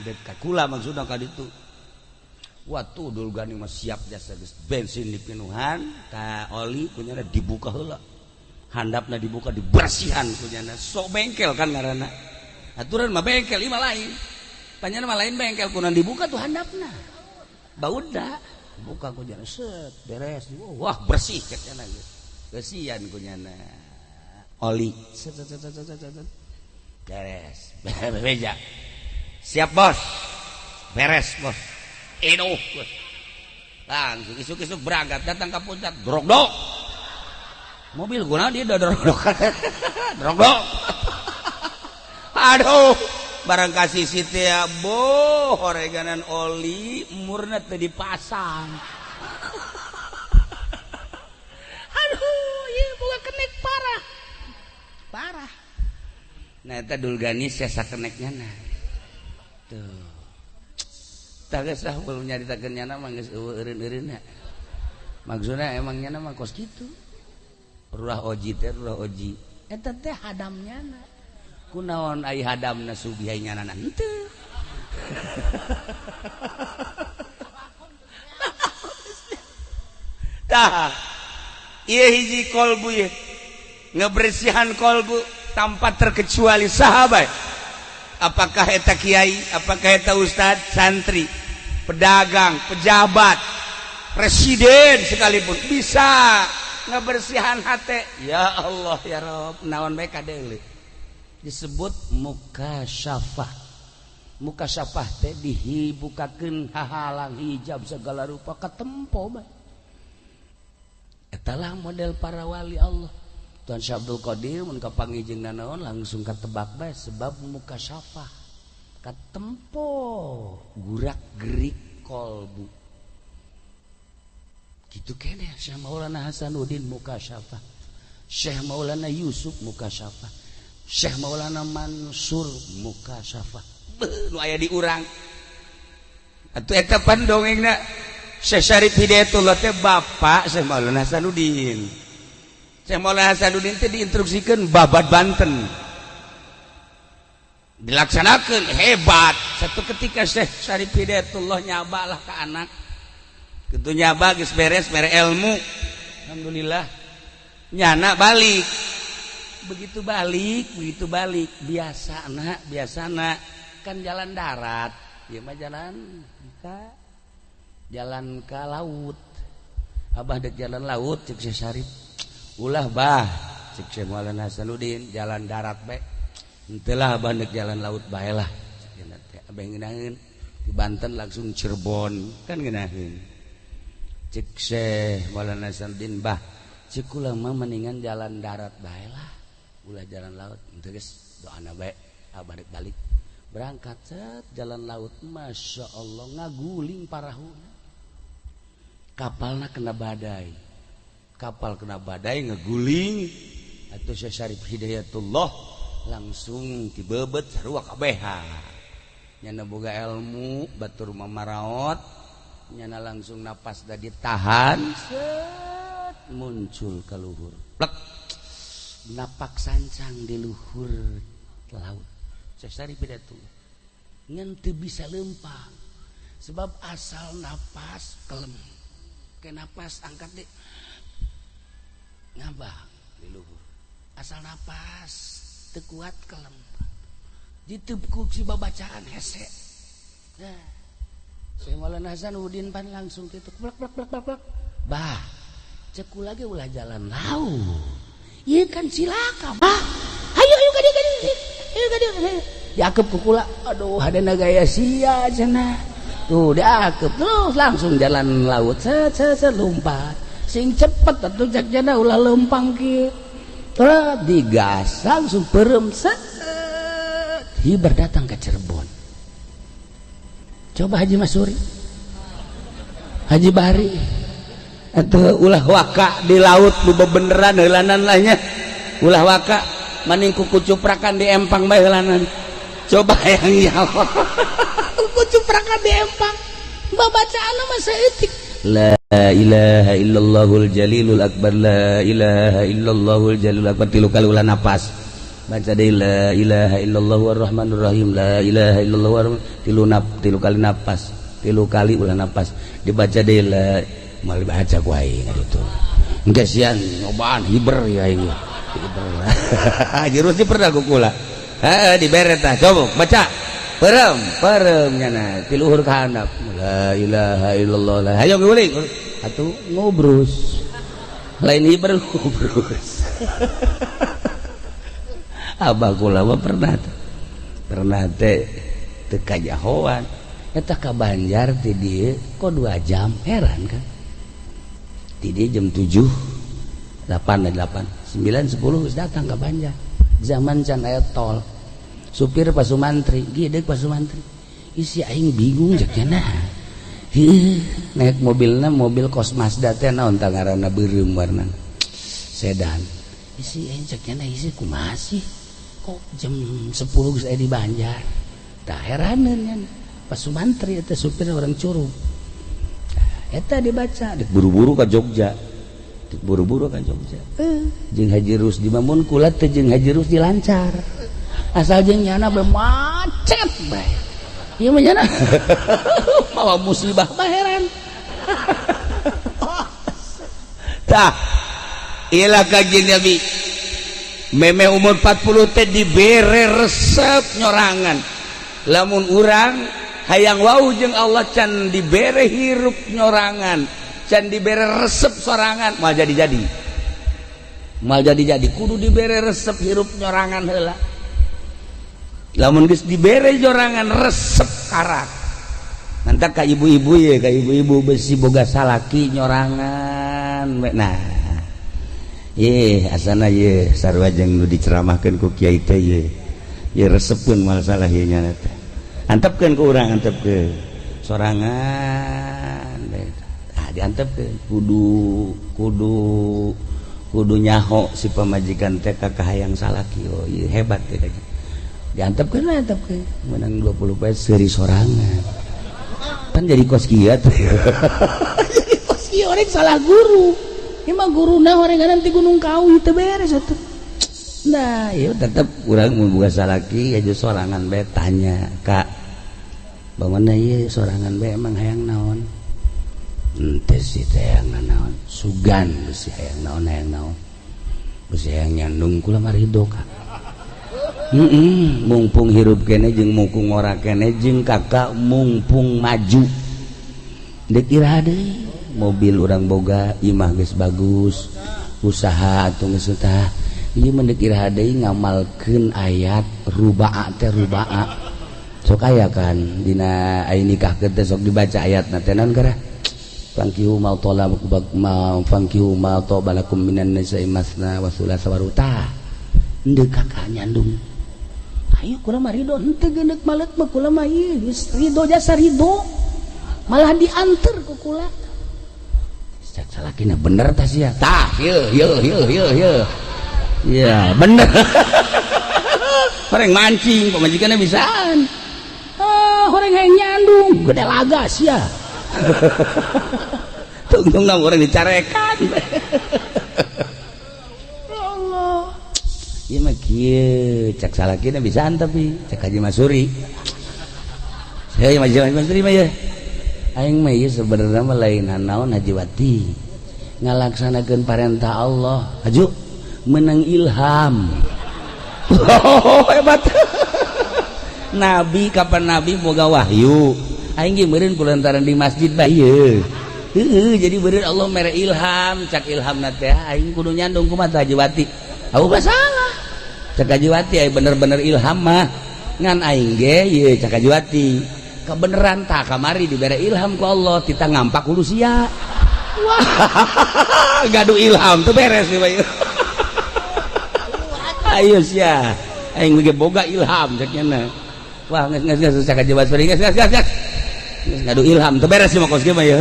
Speaker 1: Dek ka kula maksudna ka ditu. Waktu Dulgani mah siap jasa geus bensin dipinuhan, ka oli kunyana dibuka heula. Handapna dibuka dibersihan kunyana. Sok bengkel kan ngaranna. Aturan mah bengkel ieu mah lain. Panyana mah lain bengkel kunan dibuka tuh handapna. Bauda buka kunyana set beres. Wah bersih cekna geus. Bersihan kunyana. Oli set set set set set. Beres. Beja. Siap bos. Beres bos. Inuh. Langsung isuk-isuk berangkat datang ke puncak drog-dog. Mobil guna dia udah drog-dog. Drog-dog. Aduh, barang kasih situ ya, boh, oreganan oli murna teu dipasang. Aduh, ieu boga kenek parah. Parah. Nah, eta Dulgani sesa keneknya nah. Tuh. Tah geus lah belum nyaritakeun nyana mah geus eueuh eureun-eureunna. Maksudna emang nyana mah kos kitu. Rurah oji teh rurah oji. Eta teh hadam nyana. Kunaon ai hadamna sugih ai nyana henteu. Tah. Ieu hiji kolbu ieu. Ngebersihan kolbu tanpa terkecuali sahabat. Apakah eta kiai, apakah eta ustad, santri, pedagang, pejabat, presiden sekalipun bisa ngebersihan hati. Ya Allah ya Rob, naon bae kadeuleu. Disebut mukasyafah. Mukasyafah teh dihibukakeun hahalang hijab segala rupa katempo bae. Eta lah model para wali Allah. Tuan Syekh Abdul Qadir mun kapanggih jeung nanaon langsung katebak bae sebab mukasyafah katempo gurak-gerik kolbu. Gitu kene Syekh Maulana Hasanuddin mukasyafah, Syekh Maulana Yusuf mukasyafah, Syekh Maulana Mansur mukasyafah. Beuh nu aya di urang. Atuh eta pan dongengna Syekh Syarif Hidayatullah teh bapak Syekh Maulana Hasanuddin. Syekh Maulana Hasanuddin teh diinstruksikeun babad Banten. Dilaksanakeun hebat. Satu ketika Syekh Syarif Hidayatullah nyabalah ke anak. Kitu nyaba geus beres mere ilmu. Alhamdulillah. Nyana balik. Begitu balik biasana kan jalan darat. Ieu mah jalan ka laut. Abah dek jalan laut cek Syekh Syarif. Ulah bah cek Syekh Maulana Hasanuddin jalan darat bae. Henteu lah abah dek jalan laut bae lah. Cek abah ngeunaheun di Banten langsung Cirebon kan ngeunaheun. Cek Syekh Maulana Hasanuddin bah cek kula mah mendingan jalan darat bae lah. Ulah jalan laut. Henteu geus doana bae abah dek balik. Berangkat set jalan laut masya Allah ngaguling parahuna. Kapalna kena badai. Kapal kena badai ngeguling atau Syekh Syarif Hidayatullah langsung dibebet sarua kabeha. Nyana boga ilmu batur mamaraot, nyana langsung napas da ditahan set muncul ke luhur. Plek. Napak sancang di luhur laut. Syekh Syarif Hidayatullah ngan teu bisa lempang sebab asal napas kelem. Ke napas angkat deh ngabang di luhur. Asal napas teu kuat kelem. Ditepuk si babacaan hese. Nah, Syekh Maulana Hasanuddin pan langsung kitu blak blak blak blak blak. Bah, cek kula ge ulah jalan laut. Ieu kan cilaka, bah. Hayu hayu ka dieu ka dieu. Hayu ka dieu. Diakep ku kula. Aduh, hadana gaya sia cenah. Tuh diakep terus langsung jalan laut set set set lompat. Sing cepet atuh cek jana ulah lempang kieu. Terus digas langsung perem set. Hibar datang ke Cirebon. Coba Haji Masuri, Haji Bari, Atuh ulah waka di laut nu bebeneran heulanan lah nya. Ulah waka maning ku kucuprakan di empang bae heulanan. Coba yang nyawa. Kucuprakan di empang. Babacaan mah saeutik. La ilaha illallahul jalilul akbar, la ilaha illallahul jalilul akbar, tilu kali ulah napas. Baca deui la ilaha illallahur rahmanur rahim, la ilaha illallah, tilu nap, tilu kali napas, tilu kali ulah napas. Dibaca deui la, mal dibaca ku aing itu. Engke sian nyobaan hiber ya aing. Hiber. Haji Rusdi pernah ku kula. Heeh, dibere tah, coba baca. Perem, perem nyana, ti luhur ka handap. La ilaha illallah. La. Hayo guling. Atuh ngobrus. Lain hiber, ngobrus. Abah kula mah pernah tuh. Pernah teh teu kajahoan. Eta ka Banjar ti dieu kok 2 jam, heran kan. Ti dieu jam 7, 8, 8, 9, 10 geus datang ka Banjar. Zaman can aya tol. Supir Pak Sumantri, gede Pak Sumantri. Isi aing bingung cek nya. Heuh, naik mobilna mobil kos Mazda teh, naon tah ngaranna, beureum warna. Sedan. Isi aing cek nya, isi kumaha sih? Kok jam 10 geus aya di Banjar? Tah, heraneun nya. Pak Sumantri eta supir orang Curug. Tah, eta dibaca, dek buru-buru ka Jogja. Dek buru-buru ka Jogja. Jeung Haji Rusdi mah, mun kula teh jeung Haji Rusdi lancar. Asal jeung nyana bae macet bae. Ieu mah nyana mawa musibah mah heran. Tah, ilah Kanjeng Nabi. Memeh umur 40 teh dibere resep nyorangan. Lamun urang hayang wau jeung Allah, can dibere hirup nyorangan, can dibere resep sorangan, moal jadi-jadi. Moal jadi-jadi, kudu dibere resep hirup nyorangan heula. Lamun geus dibere jorangan resep karak. Mantap ka ibu-ibu ya, ka ibu-ibu besi boga salaki nyorangan. Nah, ye asana ye sarua jeung nu diceramahkeun ku kiai teh ye. Ye resepeun masalah ieu nya teh. Antepkeun ku urang, antepkeun. Sorangan tah diantepkeun, kudu kudu kudu nyaho si pamajikan teh ka kahayang salaki. Oh ieu hebat teh. Diantepkeun lah, antepkeun. Menang 20 poe seuri sorangan. Kan jadi kos kieu tuh. Jadi kos kieu orang salah guru. Ieu mah guruna orang nanti Gunung Kawi teu beres atuh. Nah, ieu tetep urang mun boga salaki aja sorangan bae, tanya, "Kak, bagaimana ieu sorangan bae emang hayang naon?" Henteu sih teh hayang naon. Sugan besi hayang naon, hayang naon. Besi hayang nyandung kula mah ridho, Kak. Mumpung hirup kene jeung mumpung ngora kene jeung kakak mumpung maju. Dek iraha deui, mobil urang boga, imah geus bagus, usaha atuh geus tah. Ieu mah dek iraha deui ngamalkeun ayat rubaa teh, rubaa. Sok aya kan dina aya nikah teh sok dibaca ayatna teh, naon gara? Fankihu ma talab ma fankihu ma tobalakum minan nisa'i masna wa thulatha wa ruba. Endek kakak nyandung. Ayo kula mah ridho, henteu geundeuk malet mah kula mah ieu geus ridho, jasa ridho. Malah dianter ku kula. Cek salakina, bener tah sia. Tah, ieu ieu ieu ieu ieu. Iya, bener. Horeng mancing, pamajikanna bisaan. Ah, horeng hayang nyandung, gede laga sia. Tungtung na orang dicarekan. Ya Allah. Ieu mah kieu, cek salakina bisaan tapi cek Haji Masuri. Saya Haji Masuri mah ya. Aing mah ieu sebenarnya mah lain naon, Haji Wati. Ngalaksanakeun parentah Allah. Haju menang ilham. Oh, hebat. Nabi kapan Nabi boga wahyu. Aing ge meureun kulantaran di masjid bae ieu. Heeh, jadi meureun Allah mere ilham, cak ilhamna teh aing kudu nyandung kumaha Haji Wati. Aku mah salah. Cak Haji Wati aya bener-bener ilham mah. Ngan aing ge ieu cak Haji Wati. Kebeneran tak kamari dibere ilham ku Allah tita ngampak kudu sia. Wah, gaduh ilham tuh beres nih bae. Ayo sia. Aing ge boga ilham cek nya. Wah, geus geus geus cak Haji Wati, geus geus geus. Geus ngadu ilham tuh beres mah kos ge mah ya.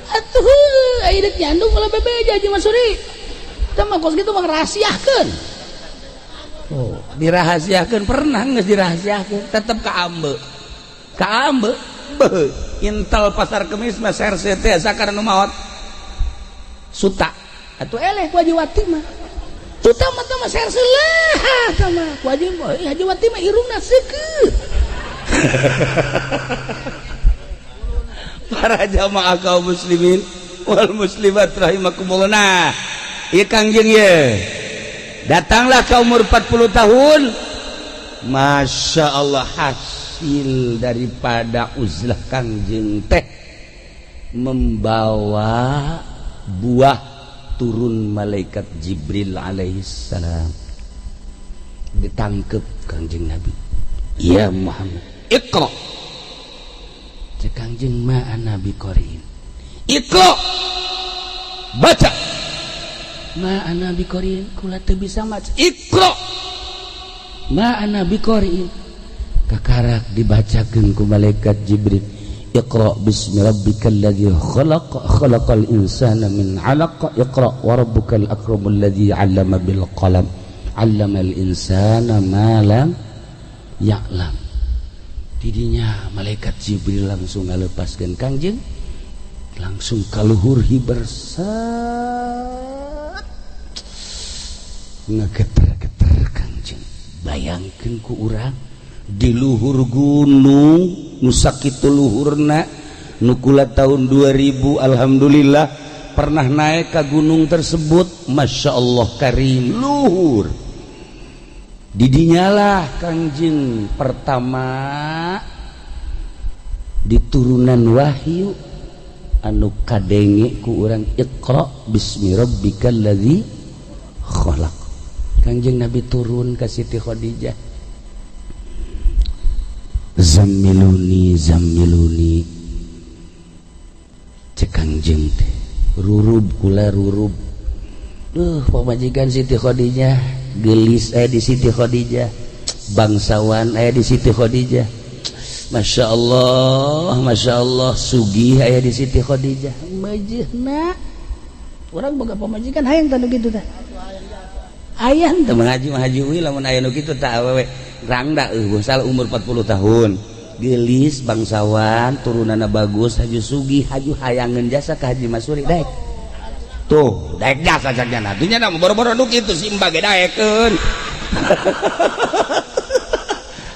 Speaker 1: Atuh. Kiai dek nyandung ulah bebeja, Haji Mansuri. Tah mah kos kitu mah rahasiakeun. Oh, dirahasiakeun, pernah geus dirahasiakeun, tetep kaambe. Kaambe. Beuh, intel Pasar Kemis mah serse teh sakar nu maot. Suta. Atuh eleh ku Haji Wati mah. Suta mah teh mah serse lah tah mah. Ku Haji Haji Wati mah irungna seukeut. Para jamaah kaum muslimin wal muslimat rahimakumullah. Nah, ieu Kangjeng ye. Datanglah ke umur 40 tahun. Masya Allah, hasil daripada uzlah Kangjeng teh membawa buah turun malaikat Jibril alaihissalam. Ditangkep Kangjeng Nabi. Ya Muhammad, iqra. Cek Kangjeng, ma ana biqariin. Iqra. Baca. Ma ana biqariin, kula teu bisa maca. Iqra. Ma ana biqariin. Kakarak dibacakeun ku malaikat Jibril. Iqra bismi rabbikal ladzi khalaq, khalaqal insana min 'alaq, iqra wa rabbukal akramul ladzi 'allama bil qalam, 'allamal insana ma lam ya'lam. Didinya malaikat Jibril langsung ngalepaskeun Kangjeng, langsung kaluhur hiber set ngegeter-geter Kangjeng. Bayangkeun ku urang di luhur gunung nu sakitu luhurna, nu kula tahun 2000 alhamdulillah pernah naik ke gunung tersebut. Masya Allah karim luhur. Didinyalah Kangjeng pertama diturunan wahyu anu kadenge ku urang, iqra bismi rabbikal ladzi khalaq. Kangjeng Nabi turun ka Siti Khadijah, zammiluni zammiluni. Cek Kangjeng teh, rurub kula rurub. Duh, pamajikan Siti Khadijah gelis aya di Siti Khadijah, bangsawan aya di Siti Khadijah, Masya Allah, Masya Allah, sugih aya di Siti Khadijah. Mejehna urang boga pamajikan hayang tah nu kitu tah. Aya teu mengaji mah haji uwi lamun aya nu kitu tah awewe rangda eueuh salah umur 40 tahun gelis, bangsawan, turunanna bagus, haju sugih, haju hayangeun jasa ka Haji Masuri, daek tuh, daek jasa sajana dunya na boro-boro nu kitu si mbah ge daekeun.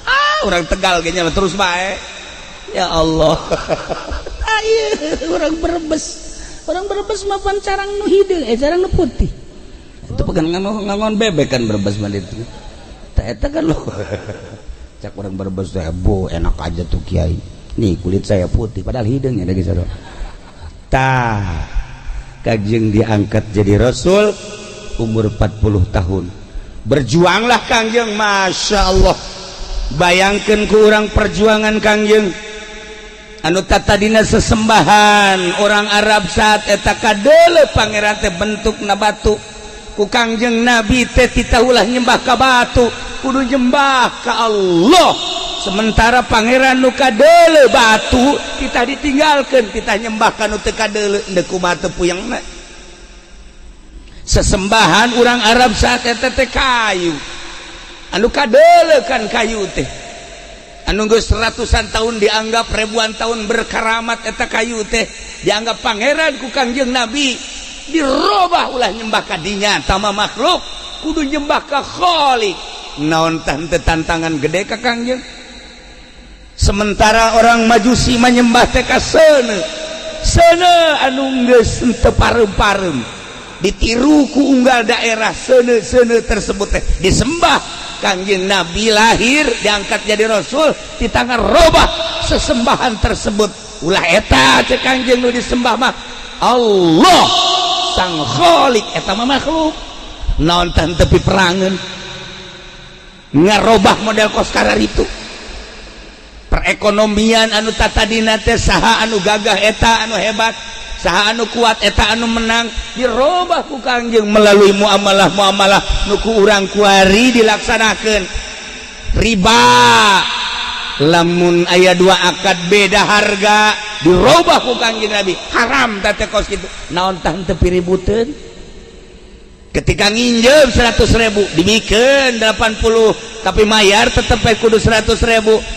Speaker 1: Ah, urang Tegal ge nya terus bae. Ya Allah. Ayo urang Brebes, urang Brebes mah pan carang nu hideung, eh, carang nu putih itu pegang ngangon bebek kan Brebes mah itu. Tah eta kan lo cak orang Brebes teh, "Bu, enak aja tuh kiai nih, kulit saya putih," padahal hideung ya geus. Tah, Kangjeng diangkat jadi rasul umur 40 tahun. Berjuanglah Kangjeng, Masya Allah. Bayangkan ku urang perjuangan Kangjeng anu tadina sesembahan orang Arab saat eta kadeuleu pangeran teh bentukna batu. Ku Kangjeng Nabi teh titah ulah nyembah ka batu, kudu nyembah ka Allah. Sementara pangeran nu kadeuleu batu kita ditinggalkan, kita nyembah ka nu teu kadeuleu, deuk kumaha teu puyengna. Sesembahan orang Arab saat eta teh kayu, anu kadeuleu kan kayu teh anu geus ratusan tahun dianggap, ribuan tahun berkaramat, eta kayu teh dianggap pangeran. Ku Kangjeng Nabi dirobah, ulah nyembah ka dinya tama makhluk, kudu nyembah ka Khalik. Naon tante tantangan gede ka Kangjeng? Sementara orang Majusi menyembah teh ka seuneu, seuneu anu geus teu pareum-pareum, ditiru ku unggal daerah, seuneu-seuneu tersebut teh disembah. Kangjeng Nabi lahir, diangkat jadi rasul, di tangan robah sesembahan tersebut. Ulah eta, cek Kangjeng, nu disembah mah Allah sang Khalik, eta mah makhluk. Naon tah tepi perangan ngarobah model koskarar itu perekonomian anu tatadina teh saha anu gagah eta anu hebat, saha anu kuat eta anu menang, dirobah ku Kangjeng melalui muamalah muamalah nu ku urang kuari dilaksanakeun. Riba, lamun aya dua akad beda harga. Dirobah ku Kangjeng Nabi, haram teh kos kitu. Naon tah teu piributeun? Ketika nginjem 100.000, dibikeun 80, tapi mayar tetep kudu 100.000.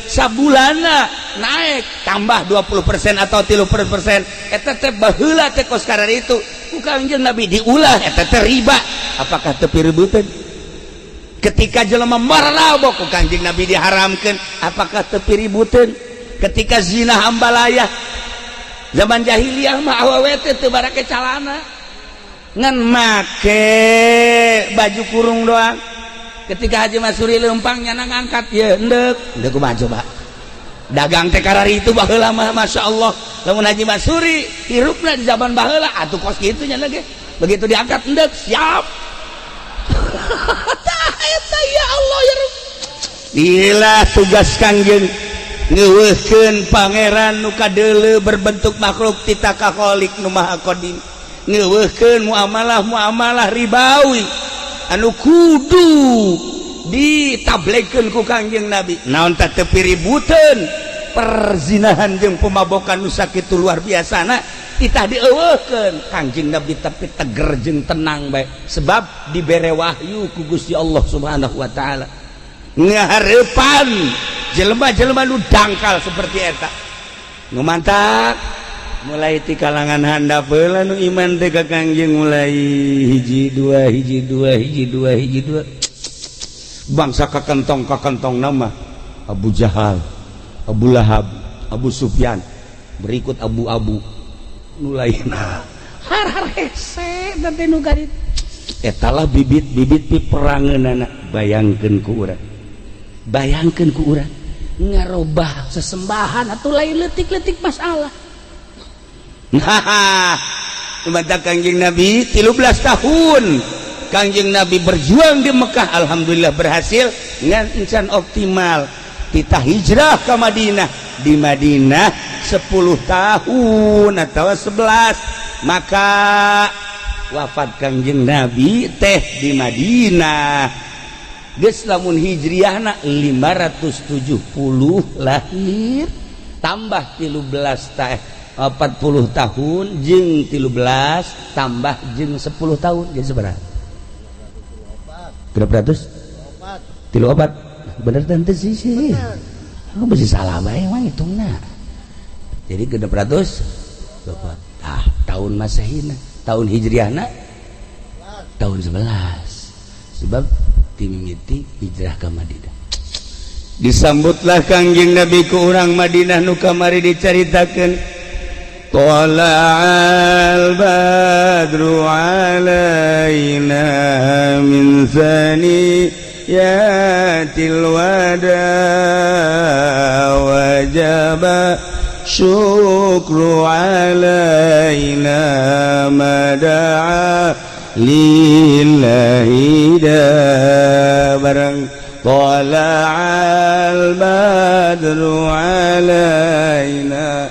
Speaker 1: Sabulana naik tambah 20% atau 30%. Eta teh baheula teh kos itu ku Kangjeng Nabi diulah, eta teh riba. Apakah teu piributeun? Ketika jelema marabok, ku Kangjeng Nabi diharamkeun. Apakah teu piributeun? Ketika zina ambalaya, zaman jahiliyah mah awewe teh teu barake calana, ngan make baju kurung doang. Ketika Haji Masuri lempang, nyana ngangkat ya endek endek. Kumaha coba dagang teh karari itu baheula mah? Masya Allah, lamun Haji Masuri hirupna di zaman baheula atuh kos kitu nya ge, begitu diangkat endek siap. Tah eta, ya Allah ya Rabb. Inilah tugas Kangjeng, ngeuweuhkeun pangeran nu kadeuleu berbentuk makhluk tita ka Khalik nu Maha Qadim, ngeuweuhkeun muamalah muamalah ribawi anu kudu ditablekeun ku Kangjeng Nabi. Naon tah teu piributeun? Perzinahan jeung pemabokan nu sakitu luar biasana titah dieuweuhkeun Kangjeng Nabi, tapi teger jeung tenang bae sebab dibere wahyu ku Gusti Allah Subhanahu wa taala. Ngahareupan jelema-jelema nu dangkal seperti eta nu mantak mulai ti kalangan handap heula nu iman teh ka Kangjeng, mulai hiji dua, hiji dua, hiji dua, hiji dua, bangsa kakentong kakentong nama Abu Jahal, Abu Lahab, Abu Sufyan, berikut Abu-abu nu lainna har har hese teh nu garit. Etalah bibit-bibit piperangeunana. Bayangkeun ku urang, bayangkeun ku urang, ngarobah sesembahan atau lain letik-letik masalah. Nah, mantap Kangjeng Nabi 13 tahun Kangjeng Nabi berjuang di Mekah, alhamdulillah berhasil ngan encan optimal. Kita hijrah ke Madinah, di Madinah 10 tahun atau 11, maka wafat Kangjeng Nabi teh di Madinah. Geus lamun hijriahna 570 lahir, tambah 13 teh 40 tahun, jeung 13 tambah jeung 10 tahun, jadi seberapa? Berapa ratus? Tilu opat. Bener tante sih sih. Oh, masih salah bae emang hitungna. Jadi 604. Ah, tahun Masehina, tahun Hijriahna tahun 11. Sebab timimiti hijrah ke Madinah. Disambutlah Kangjeng Nabi ku urang Madinah nu kamari dicaritakeun. Thala'al badru alaina min thaniyatil wada, wajaba syukru alaina ma da'a lillahi da. Barang Thala'al badru alaina.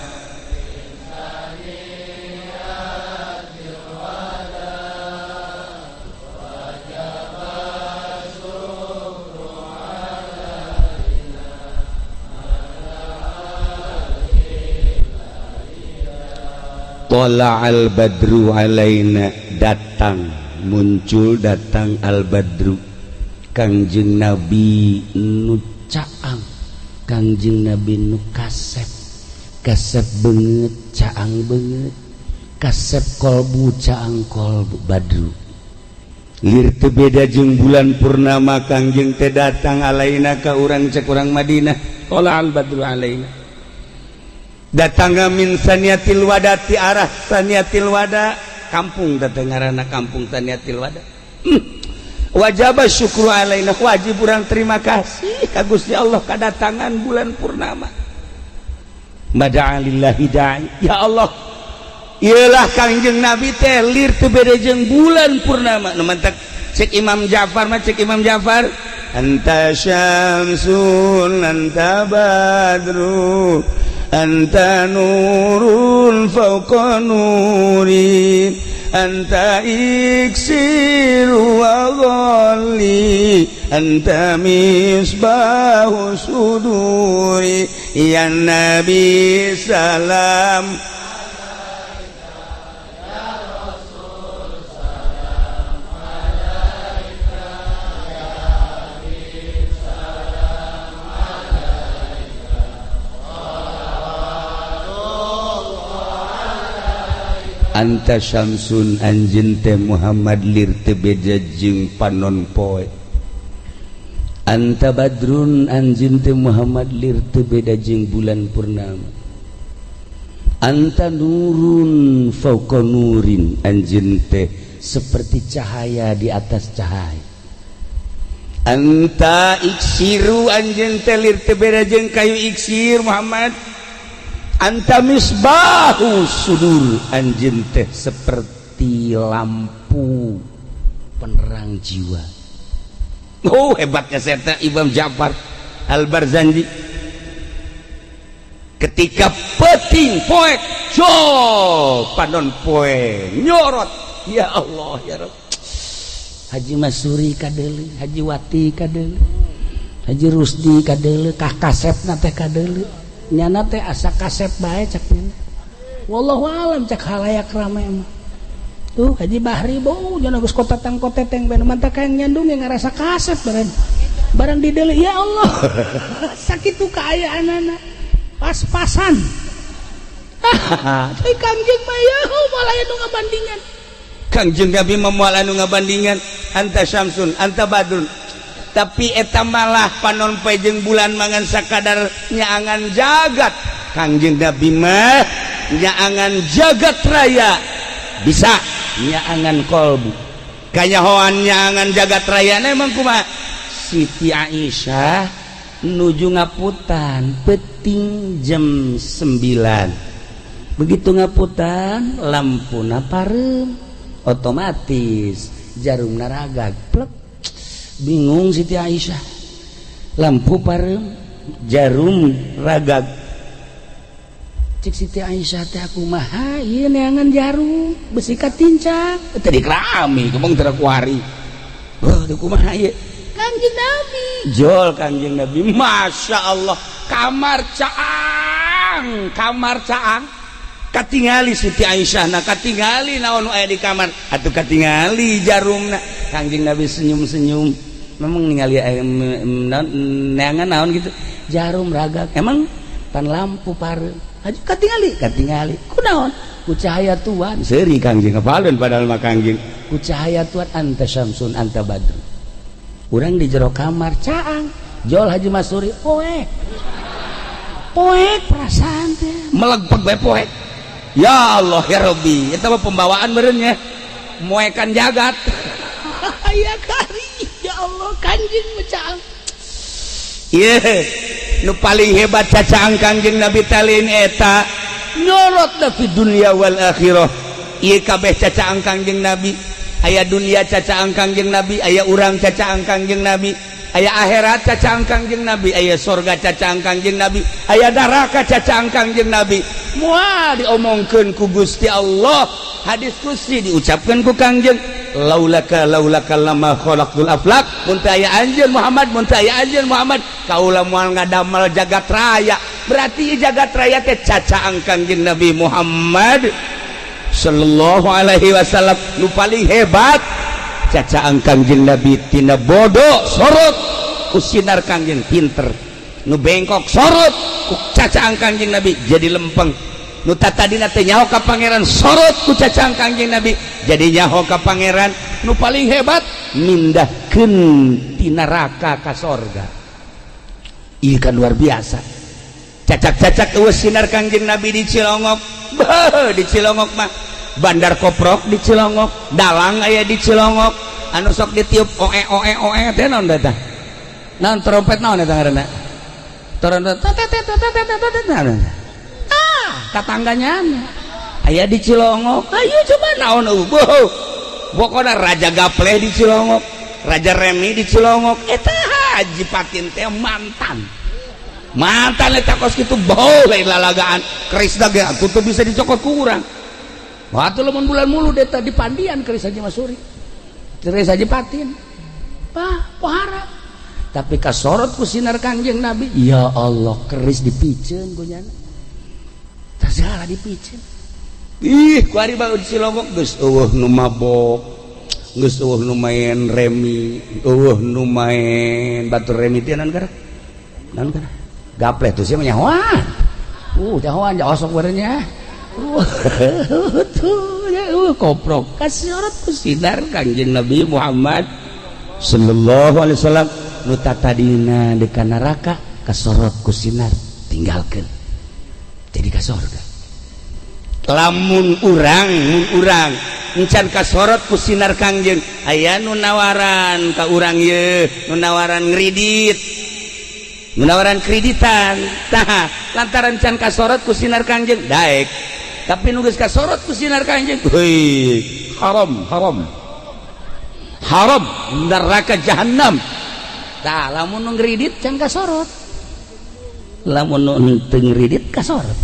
Speaker 1: Tola'al badru alaina, datang, muncul, datang al badru, Kangjeng Nabi nu caang, Kangjeng Nabi nu kasep, kasep banget, caang banget, kasep kolbu, caang kolbu. Badru lir teu beda jeung bulan purnama. Kangjeng teh datang alaina ka urang, cek urang Madinah. Tola'al badru alaina, datang min saniyatil wada, ti arah saniyatil wada, kampung datang ngaranna kampung saniyatil wada. Wajib syukru alaina, wajib urang terima kasih ka Gusti Allah kedatangan bulan purnama. Mada'alillahi da'i, ya Allah, iyalah Kangjeng Nabi teh lir teu beda jeung bulan purnama. Nu mantak cek Imam Ja'far mah, cek Imam Ja'far, anta syamsun anta badru anta nurun fawqa nuri. Anta iksiru wa ghalli, anta misbahu suduri, ya Nabi salam. Anta syamsun, anjeun teh Muhammad lir teu beda jeung panon poe. Anta badrun, anjeun teh Muhammad lir teu beda jeung bulan purnama. Anta nurun fauqa nurin, anjeun teh seperti cahaya di atas cahaya. Anta iksiru, anjeun teh lir teu beda jeung kayu iksir Muhammad. Anta misbahu sudur, anjeun teh seperti lampu penerang jiwa. Oh, hebatnya saya Imam Ja'far Al-Barzanji ketika peting poek jo panon poe nyorot, ya Allah ya Rabb. Haji Masuri kadeuleu, Haji Wati kadeuleu, Haji Rusdi kadeuleu, kah kasepna teh kadeuleu, nyana teh asa kasep bae cak nyana. Wallahu alam cak halayak rame mah. Tuh Haji Bahri bau jana geus kotatang koteteng bae mantak kayak nyandung yang ngarasa kasep bareng. Barang dideuleu, ya Allah. Sakitu kaayaanana. Pas-pasan. Hahaha, Kangjeng mah ya moal aya nu ngabandingan. Kangjeng Nabi mah moal anu ngabandingan. Anta syamsun, anta badrun. Tapi eta malah panon poe jeung bulan mangan sakadar nyaangan jagat. Kangjeng Nabi mah nyaangan jagat raya, bisa nyaangan kolbu. Kanyahoan nyaangan jagat raya emang kumaha? Siti Aisyah nuju ngaputan peting jam 9, begitu ngaputan lampuna pareum, otomatis jarum naragag plek. Bingung Siti Aisyah, lampu pareum, jarum ragag. Cek Siti Aisyah teh, aku mah ieu neangan jarum besi katincak tadi kerami kemong teu kuari. Oh, teu kumaha ieu? Kangjeng Nabi jol, Kangjeng Nabi, Masya Allah, kamar caang, kamar caang, katingali Siti Aisyah. Nah, katingali naon aya di kamar atuh, katingali jarumna. Kangjeng Nabi senyum-senyum, memang ningali neangan naon gitu, jarum ragag. Emang pan lampu pareum, aju katingali, katingali kunaon? Ku cahaya Tuhan. Seuri Kangjeng kepalun, padahal mah Kangjeng ku cahaya Tuhan. Anta syamsun, anta badrun. Urang di jero kamar caang, jol Haji Masuri, poek poek, perasaan teh melegpeg bae poek. Ya Allah ya Rabbi, eta mah pembawaan meureun nya, moekan jagat. Ya kari, ya Allah, Kanjeng caang. Ieu nu paling hebat cacaang Kangjeng Nabi talin eta nyorot fi dunya wal akhirah. Ieu kabeh cacaang Kangjeng Nabi. Aya dunia cacaang Kangjeng Nabi, aya urang cacaang Kangjeng Nabi, aya akhirat cacaang Kangjeng Nabi, aya sorga cacaang Kangjeng Nabi, aya neraka cacaang Kangjeng Nabi. Moal diomongkeun ku Gusti Allah, hadis qudsi diucapkeun ku Kangjeng, laulaka laulaka lama khalaqtul aflak. Mun teu aya anjeun Muhammad, mun teu aya anjeun Muhammad, kaula moal ngadamel jagat raya. Berarti jagat raya teh cacaang Kangjeng Nabi Muhammad sallallahu alaihi wasallam. Nu paling hebat cacaang Kangjeng Nabi, tina bodoh sorot ku sinar Kangjeng pinter, nu bengkok sorot ku cacaang Kangjeng Nabi jadi lempeng, nu tadina teu nyaho ka Pangeran sorot ku cacaang Kangjeng Nabi jadi nyaho ka Pangeran. Nu paling hebat mindahkeun ti neraka ka sorga. Ieu kan luar biasa. Cacak-cacak eueuh sinar Kangjeng Nabi di Cilongok. Beuh, di Cilongok mah bandar koprok di Cilongok, dalang aya di Cilongok, anu sok ditiup oe oe oe teh naon teh, naon trompet, naon eta ngaranna, trompet ah, tatangganya aya di Cilongok. Ayo coba naon eueuh, pokokna Raja Gapleh di Cilongok, Raja Remi di Cilongok. Eta Haji Patin teh mantan mantan eta kos kitu, bau lain lalagaan. Keris ge atuh teu bisa dicokot ku urang. Wah atuh lamun bulan Mulud eta dipandian keris Haji Masuri. Keris Haji Patin. Pah, pohara. Tapi kasorot ku sinar Kangjeng Nabi, ya Allah keris dipiceun ku nyana. Tah segala dipiceun. Ih, ku ari bae Cilongok geus eueuh nu mabok. Geus eueuh nu main remi, eueuh nu main batur remi teh naon gara? Naon gara? Gapleh tuh sia mah nyahoan. Nyahoan osok barenya. Tuh ya koprok kasorot ku sinar Kangjeng Nabi Muhammad sallallahu alaihi wasallam nu tatadina di kana neraka kasorot ku sinar tinggalkeun jadi ka sorga. Lamun urang mun urang encan kasorot ku sinar Kangjeng aya nu nawaran ka urang ye nu nawaran ngredit nu nawaran kreditan tah lantaran can kasorot ku sinar Kangjeng daek tapi nu geus kasorot ku sinar Kangjeng heuy haram haram haram neraka jahanam tah lamun nu ngredit can kasorot lamun nu teu ngredit kasorot.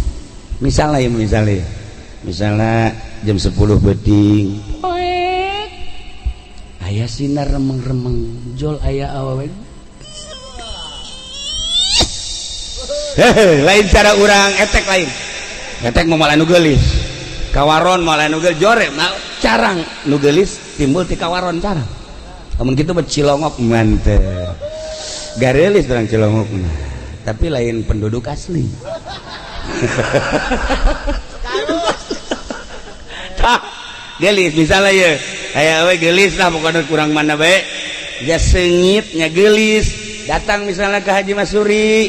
Speaker 1: Misalnya ya, misalnya misalnya jam 10 peuting poek aya sinar remeng-remeng jol aya awewe hehe lain cara urang etek lain etek mau malah nu geulis kawaron malah nu geulis jore carang nu geulis timbul ti kawaron carang lamun kitu mah Cilongok mantep garelis urang Cilongok mah tapi lain penduduk asli. Tah gelis misalnya ya aya we gelis lah pokoknya kurang mana bae ya seungit nya gelis datang misalnya ke Haji Masuri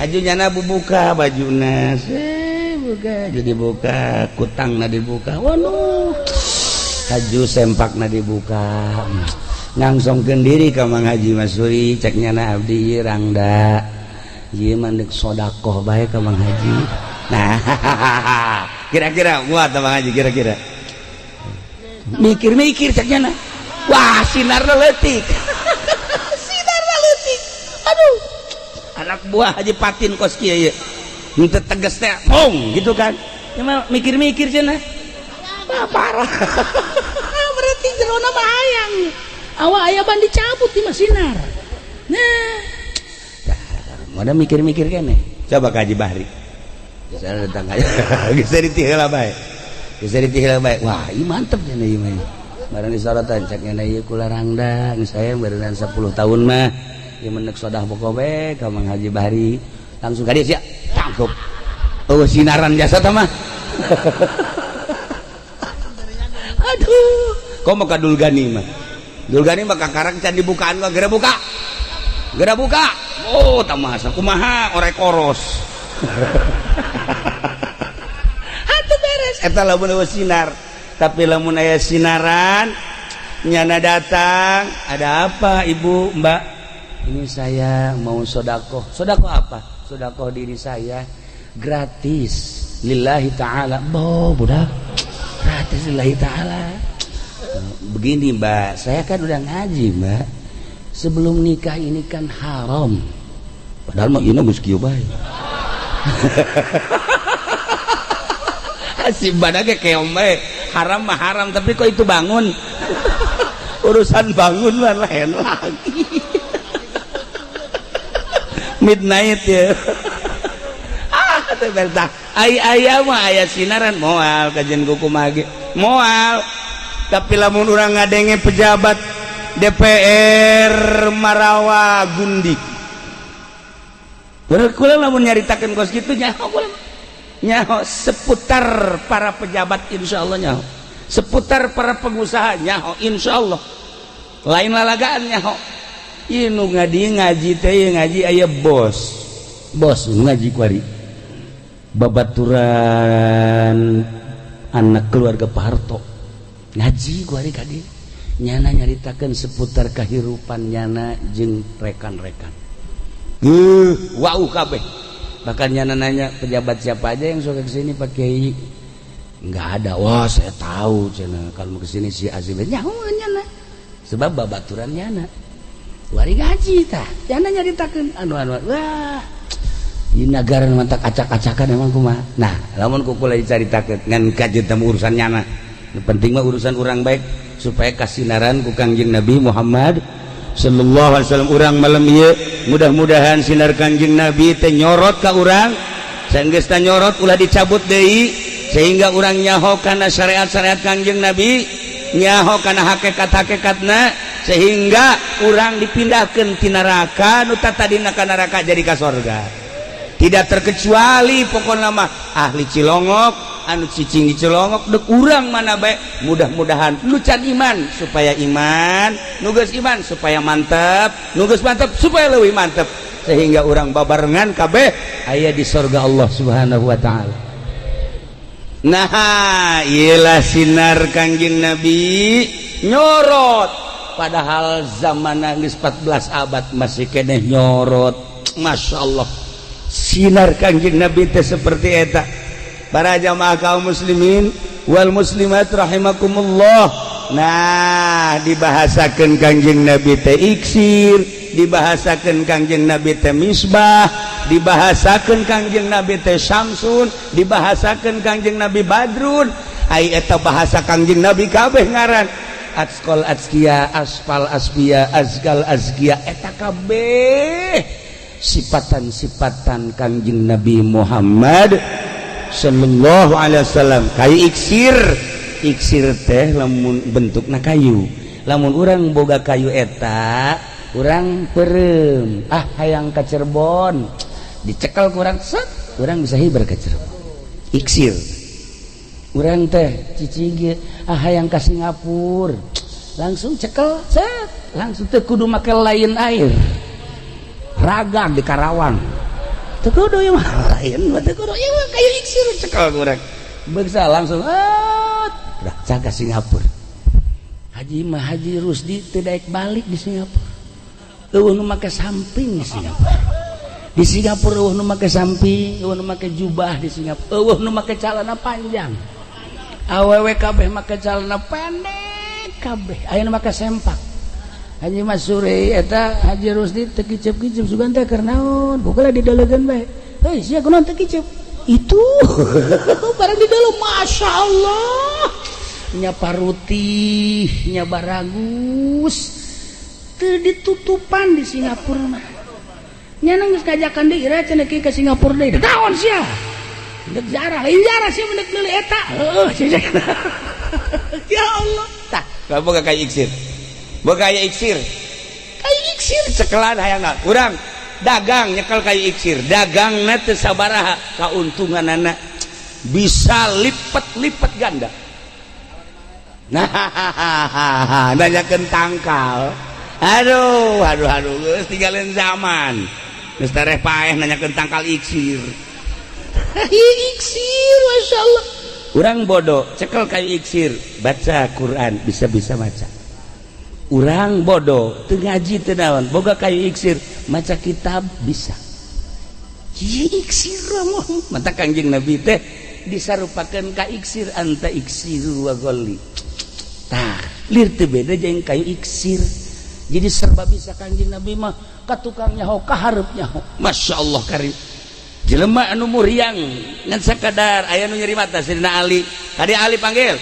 Speaker 1: Haji nyana bubuka bajuna buka jadi buka kutangna dibuka waduh haju sempakna dibuka ngangsongkeun diri ka Mang Haji Masuri cek nyana abdi ieu rangda ieu mah deuk sodakoh bae ka Mang Haji. Nah kira-kira kuat Mang Haji kira-kira mikir-mikir cek nyana wah sinarna leutik sinarna leutik aduh anak buah Haji Patin kos kieu ieu henteu tegas teh mong gitu kan mikir-mikir cenah wah parah berarti jerona mah hayang awak aya ban dicabut di mah sinar. Nah mana mikir-mikir kene coba ka Haji Bahri misalnya datang aja geus ditiheula bae geus ditiheula bae wah ieu mantep cenah ieu mah barang disorotan cek nya ieu kula rangda geus aya beureunan 10 tahun mah ieu menek sodah pokok bae ka Mang Haji Bahri langsung ka dieu sia tangkep eueuh sinaran jasa tah mah. Aduh kok mah ka Dulgani mah Dulgani mah kakarang can dibukaan mah geura buka geura buka oh tamasa kumaha orek koros atuh beres eta lamun eueuh sinar tapi lamun aya sinaran nyana datang ada apa ibu mbak ini saya mau sodakoh sodakoh apa sodakoh diri saya gratis lillahi ta'ala boh budak gratis lillahi ta'ala begini mbak saya kan udah ngaji mbak sebelum nikah ini kan haram padahal mah ieu geus kieu bae si badak keom bae haram mah haram tapi kok itu bangun urusan bangun mah lain lagi midnight ya ah teh bertah ai aya mah aya sinaran moal kajian kuku mage moal tapi lamun urang ngadenge pejabat DPR Marawa Gundik kula lamun nyaritakeun kos kitu nyaho kula nyaho seputar para pejabat insyaallah nyaho seputar para pengusaha nyaho insyaallah lain lalagaan nyaho ieu nu ngaji ngaji teh ngaji aya bos bos ngaji kuari babaturan anak keluarga Pak Harto ngaji kuari kadi nyana nyaritakeun seputar kehidupan nyana jeung rekan-rekan wow kabeh bahkan nyana nanya pejabat siapa aja yang suka kesini Pak Kiai nggak ada wah saya tahu cenah kalau mau kesini si Azib nyaho nyana sebab babaturan nyana wari gaji tah nyana nyaritakeun anu anu wah Di negara mantak acak-acakan emang kumaha. Nah, lamun ku kula dicaritakeun ngan kajeun teh urusan nyana. Nu penting mah urusan urang baik supaya kasinaran ku Kangjeng Nabi Muhammad sallallahu alaihi wasallam. Urang malam ieu mudah-mudahan sinar Kangjeng Nabi teh nyorot ka urang. Sanggeus nyorot ulah dicabut deui, sehingga urang nyaho kana syariat-syariat Kangjeng Nabi, nyaho kana hakikat-hakikatna, sehingga urang dipindahkan ti neraka nu tadina ka neraka jadi ka sorga. Tidak terkecuali pokokna mah ahli Cilongok, anu cicing di Cilongok, dek urang mana baik, mudah-mudahan nu can iman supaya iman, nu geus iman supaya mantep, nu geus mantep supaya leuwih mantep, sehingga urang babarengan kabeh aya di sorga Allah Subhanahu wa Ta'ala. Nah, iyalah sinar Kangjeng Nabi nyorot, padahal zaman geus 14 abad masih keneh nyorot. Masya Allah, sinar Kangjeng Nabi teh seperti eta. Para jamaah kaum muslimin wal muslimat rahimakumullah. Nah, dibahasakan Kangjeng Nabi teh iksir, dibahasakan Kangjeng Nabi teh misbah, dibahasakan Kangjeng Nabi teh syamsun, dibahasakan Kangjeng Nabi badrun. Ai eta bahasa Kangjeng Nabi kabeh ngaran atqal atqiya, asfal asfiya, azkal azkiya, eta kabeh sifatan-sifatan Kangjeng Nabi Muhammad sallallahu alaihi wasallam. Kayu iksir, iksir teh lamun bentukna kayu, lamun urang boga kayu eta, urang perem, ah, hayang ka Cirebon, dicekel kurang set, urang bisa hiber ke Cirebon. Iksir urang teh cicing, ah, hayang ka Singapura, langsung cekel set, langsung teu kudu make lain air ragang di Karawang, teu kudu ieu mah lain mah, teu kudu ieu mah kayu iksir, cekel kurang beksa langsung, ah, ka Singapura. Haji mah Haji Rusdi teu daek balik di Singapura. Euweuh nu make samping di Singapura. Di Singapura euweuh nu make samping, euweuh nu make jubah di Singapura, euweuh nu make calana panjang. Awewe kabeh make calana pendek kabeh, aya nu make sempak. Haji Mas Sure eta Haji Rusdi teu kicep-kicep, sugan teh keur naon? Pokoknya didelegeun bae. Heuy, sia kunaon teu kicep? Itu barang di dalam, Masya Allah, nya parutih nya baragus, teu ditutupan di Singapura mah. Nya geus kajakan deui ira cenah ke Singapura deui. Naon sia? Dek jarah, lain jarah sia mendek meuli eta. Heuh, ya Allah. Tah, boga kayu iksir. Boga kayu iksir. Kayu iksir cekelan hayang urang dagang, nyekel kayu iksir, dagangna teu sabaraha kauntunganana, bisa lipet-lipet ganda. Nah, nanyakeun tangkal. Aduh, aduh, aduh, geus tinggalin zaman. Geus tereh paeh nanyakeun tangkal iksir. Iksir, Masya Allah. Urang bodoh, cekel kayu iksir, baca Quran, bisa-bisa maca. Urang bodoh, teu ngaji teu naon, boga kayu iksir, maca kitab bisa. Iksir mata Kangjeng Nabi teh disarupakeun ka iksir, anta iksiru wa ghalli. Tah, lir teu beda jeung kayu iksir. Jadi serba bisa Kangjeng Nabi mah, ka tukang nyaho, ka hareup nyaho. Masya Allah karim. Jelema anu muriang ngan sakadar aya nu nyeri mata, Sayyidina Ali. Tadi Ali panggil.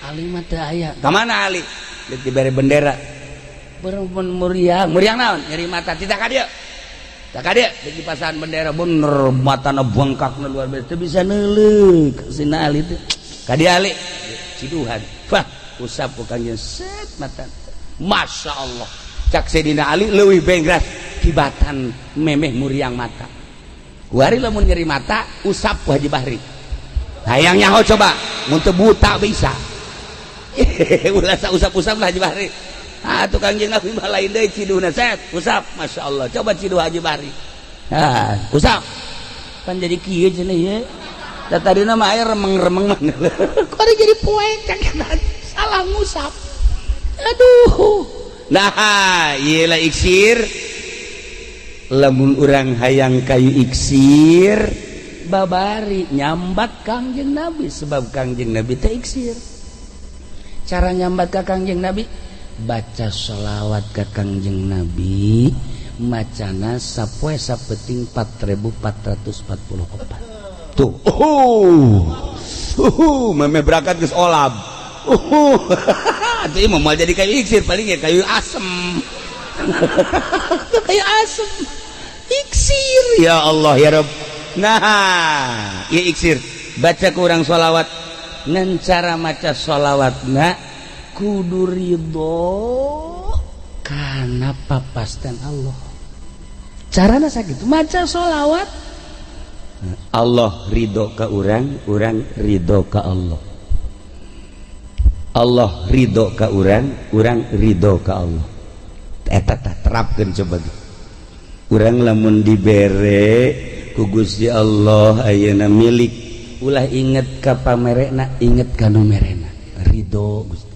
Speaker 1: Ali mah teu aya. Ka mana Ali? Deuk dibere bendera. Berempun muriang, muriang naon? Nyeri mata, tidak ka dieu. Tak ka dieu, deuk dipasahan bendera, bener matana bengkakna luar biasa, teu bisa neuleuk Sayyidina Ali teh. Ka dieu Ali. Ciduhan. Wah, usap ku Kangjeng set mata. Masya Allah. Cak Sayyidina Ali leuwih bengras tibatan memeh muriang mata. Kuari lamun nyeri mata usap ku Haji Bahri. Hayang nyaho coba, mun teu buta bisa. Ulah usap-usap lah Haji Bahri. Ah, tukang jeung Nabi mah lain deui ciduhna, set usap, Masya Allah. Coba ciduh Haji Bahri. Ah, usap. Kan jadi kieu cenah ieu. Da tadina mah aya remeng-remeng mah. Kuari jadi poek cak salah ngusap. Aduh. Nah, ieu lah iksir. Lamun urang hayang kayu iksir, babari nyambat Kangjeng Nabi, sebab Kangjeng Nabi teh iksir. Cara nyambat ka Kangjeng Nabi, baca sholawat ka Kangjeng Nabi. Macana sapoe sapeting 4444 tuh. Meme berangkat geus olab. Atuh ieu mah jadi kayu iksir, paling ya kayu asem. Kayu asem iksir, ya Allah ya Rabb. Nah, ieu iksir baca kurang sholawat, ngan cara maca sholawatna kudu ridho kana papasten Allah. Carana sakitu maca sholawat, Allah ridho ka urang, urang ridho ka Allah. Allah ridho ka urang, urang ridho ka Allah. Eta tah terapkeun coba. Urang lamun dibere ku Gusti Allah ayeuna milik, ulah inget ka pamerena, inget ka nu merena, ridho Gusti.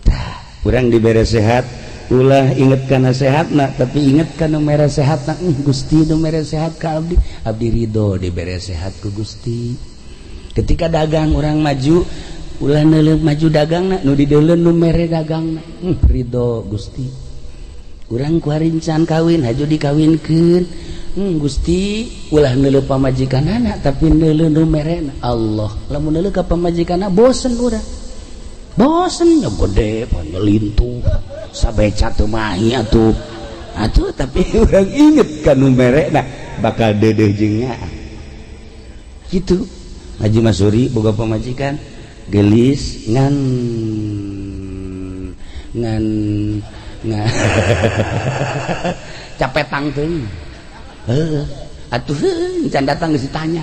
Speaker 1: Tah, urang dibere sehat, ulah inget kana sehatna, tapi inget kana mere sehatna. Gusti nu mere sehat ka abdi, abdi ridho dibere sehat ku Gusti. Ketika dagang urang maju, ulah neuleuh maju dagangna, nu dideuleu nu mere dagangna. Ridho Gusti. Urang ku harincan kawin, haju dikawinkeun. Gusti, ulah neuleuh pamajikanana, tapi neuleuh nu merena, Allah. Lamun neuleuh ka pamajikanna bosen urang, bosen nya, gede panyelintuh sabeca teu mahi atuh atuh. Tapi urang inget ka nu merena, bakal deudeuh jeung nyaah kitu. Haji Masuri boga pamajikan gelis, ngan ngan ngan capetang teuing. Heuh atuh, heuh can datang geus ditanya,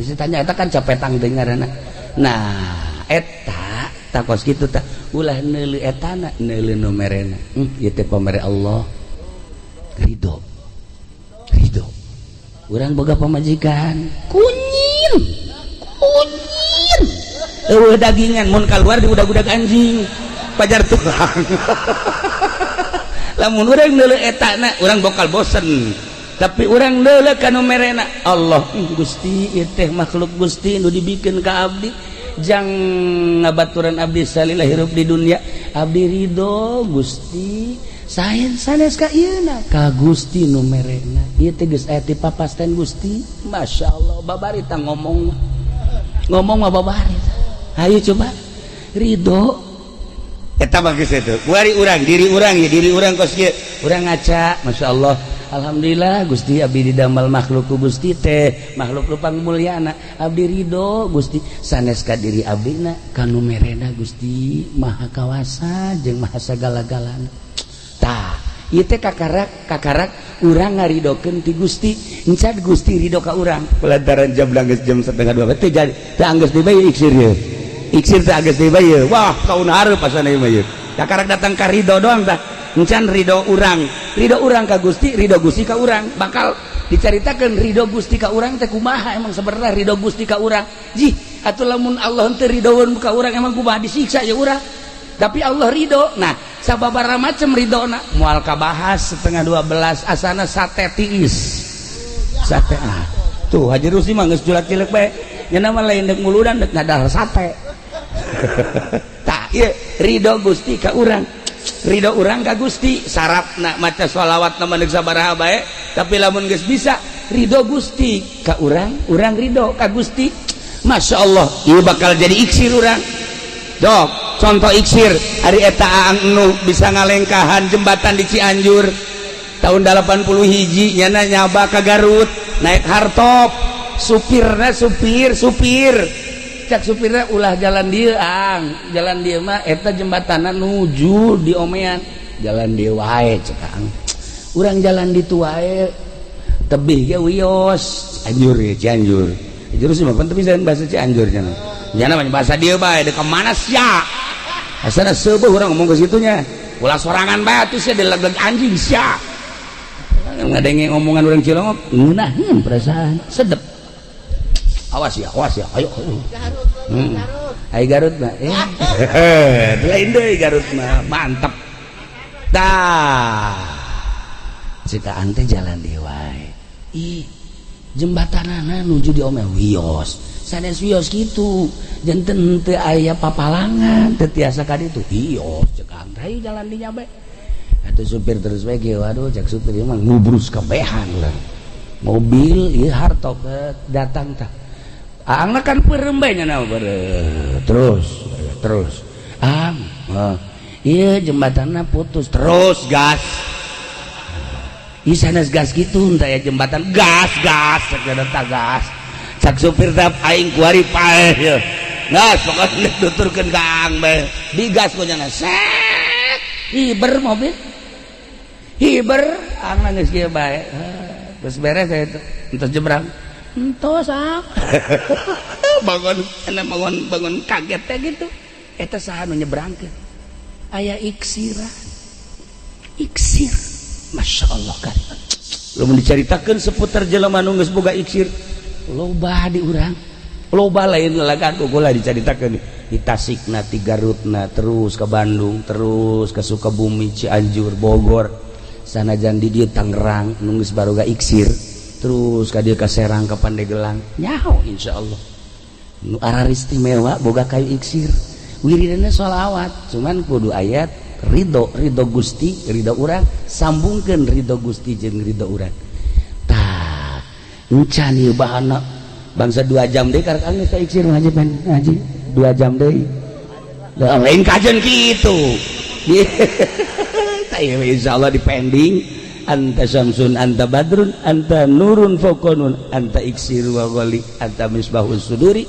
Speaker 1: geus ditanya eta kan capetang teuing ngaranna. Nah, eta tah kos kitu tah, ulah neuleuh etana, neuleuh nu merena. Ieu teh pamere Allah, ridho ridho. Urang boga pamajikan kunyil kunyil, eueuh dagingan, mun kaluar diudag-udag anjing pajar tulang. Lamun urang neuleuh etana, urang bakal bosen, tapi urang neuleuh ka nu merena, Allah. Gusti, ieu teh makhluk Gusti nu dibikeun ka abdi jang ngabaturan abdi salila hirup di dunia, abdi ridho Gusti. Sain sanes ka ieuna, ka Gusti nu merena. Ieu teh geus aya ti papasten Gusti. Masya Allah, babari tah ngomong ngomong mah babari. Hayu coba ridho eta mah geus itu. Kuari urang diri urang ya, diri urang kos kieu, urang ngaca, Masya Allah, alhamdulillah Gusti, abdi didamel makhluk ku Gusti teh makhluk nu pangmulyana, abdi ridho Gusti. Sanes ka diri abdina, ka nu merena, Gusti Maha Kawasa jeung Maha sagala-galana. Tah, ieu teh kakarak kakarak urang ngaridokeun ti Gusti, encan Gusti ridho ka urang. Lantaran jam geus jam 1.30 teh jadi teh anggeus deui bae iksir ye, iksir teh anggeus deui bae ye. Wah, kaun hareup asana ieu mah ye. Kakarak datang ka ridho doang tah, encan ridho urang, ridho urang ka Gusti, ridho Gusti ka urang. Bakal dicaritakeun ridho Gusti ka urang teh kumaha. Emang sebenarnya ridho Gusti ka urang jih atuh, lamun Allah teu ridhoeun ka urang emang kumaha? Disiksa ya urang. Tapi Allah ridho. Nah, sababaraha macem ridhona moal kabahas 11.30. Asana sate tiis, sate. Ah, tuh Haji Rusi mah geus julak cilek bae nya, mah lain dek muludan, dek ngadahar sate. Tah, ieu ridho Gusti ka urang, ridho urang ka Gusti. Syaratna maca sholawat nama deuk sabaraha bae, tapi lamun geus bisa ridho Gusti ka urang, urang ridho ka Gusti, Masya Allah, ieu bakal jadi iksir urang. Dok, contoh iksir ari eta Aang nu bisa ngalengkahan jembatan di Cianjur tahun 80 hiji, nyana nyaba ka Garut naik hartop, supirna supir supir, cak supirnya, "Ulah jalan dia, Ang, jalan dia mah eta jembatanan nuju di omean, jalan dia wae," cek Ang. "Urang jalan ditu wae, tebih ge wios." Anjur ya, Cianjur. Jurus mah tapi jangan bahasa Cianjur nya, jangan bahasa dia bae. Dek mana sia asana seubeuh urang ngomong ke situnya, "Ulah sorangan bae atuh sia, dileg anjing sia." Ngadenge omongan orang Cilongok ngeunaheun perasaan sedep. "Awas ya, awas ya, ayo, ayo." Ai Garut mah lain deui, Garut mah mantep. Tah, cika ante jalan deui wae, ih jembatanana nuju di ome wios, sanes wios kitu, janten teu aya papalangan, teu tiasa ka ditu, wios cek aing, hayu jalan di nyabe. Atuh supir terus bae, waduh, cek supir ieu mah ngubrus kabehan lah mobil ieu. Harto datang tah, Aang kan peureum bae nya, terus terus, Ang, iya, jembatannya putus. Terus gas. Ih, sanes gas gitu entah ya, jembatan gas gas cek gas, cak supir teh aing kuari paeh ya. Gas pokoknya tuturkeun ka Aang bae, digas ku nyana, set, hiber mobil, hiber. Aang geus kieu bae, geus beres itu, entos jebrang, entos. Ah, bangun bangun bangun, kaget teh gitu. Eta saha nu nyebrangkeun? Aya iksiran, iksir. Masya Allah kan, lamun diceritakan seputar jelema nu geus boga iksir, loba di urang, loba. Lain lalagan kula diceritakeun di Tasikna, di Garutna, terus ke Bandung, terus ke Sukabumi, Cianjur, Bogor, sanajan di dieu Tangerang nu geus baroga iksir, terus ka dieu ka Serang, ka Pandegelang, nyaho insyaallah nu arar istimewa boga kayu iksir, wiridana sholawat. Cuman kudu ayat ridho, ridho Gusti, ridho urang, sambungkan ridho Gusti jeung ridho urang. Tah, encan ieu bahana bangsa 2 jam deui karek geus iksir ngaji pen ngaji 2 jam deui. Lain kajen kitu. Insyaallah di pending. Anta syamsun, anta badrun, anta nurun fawqa nun, anta iksir wa ghali, anta misbahus suduri.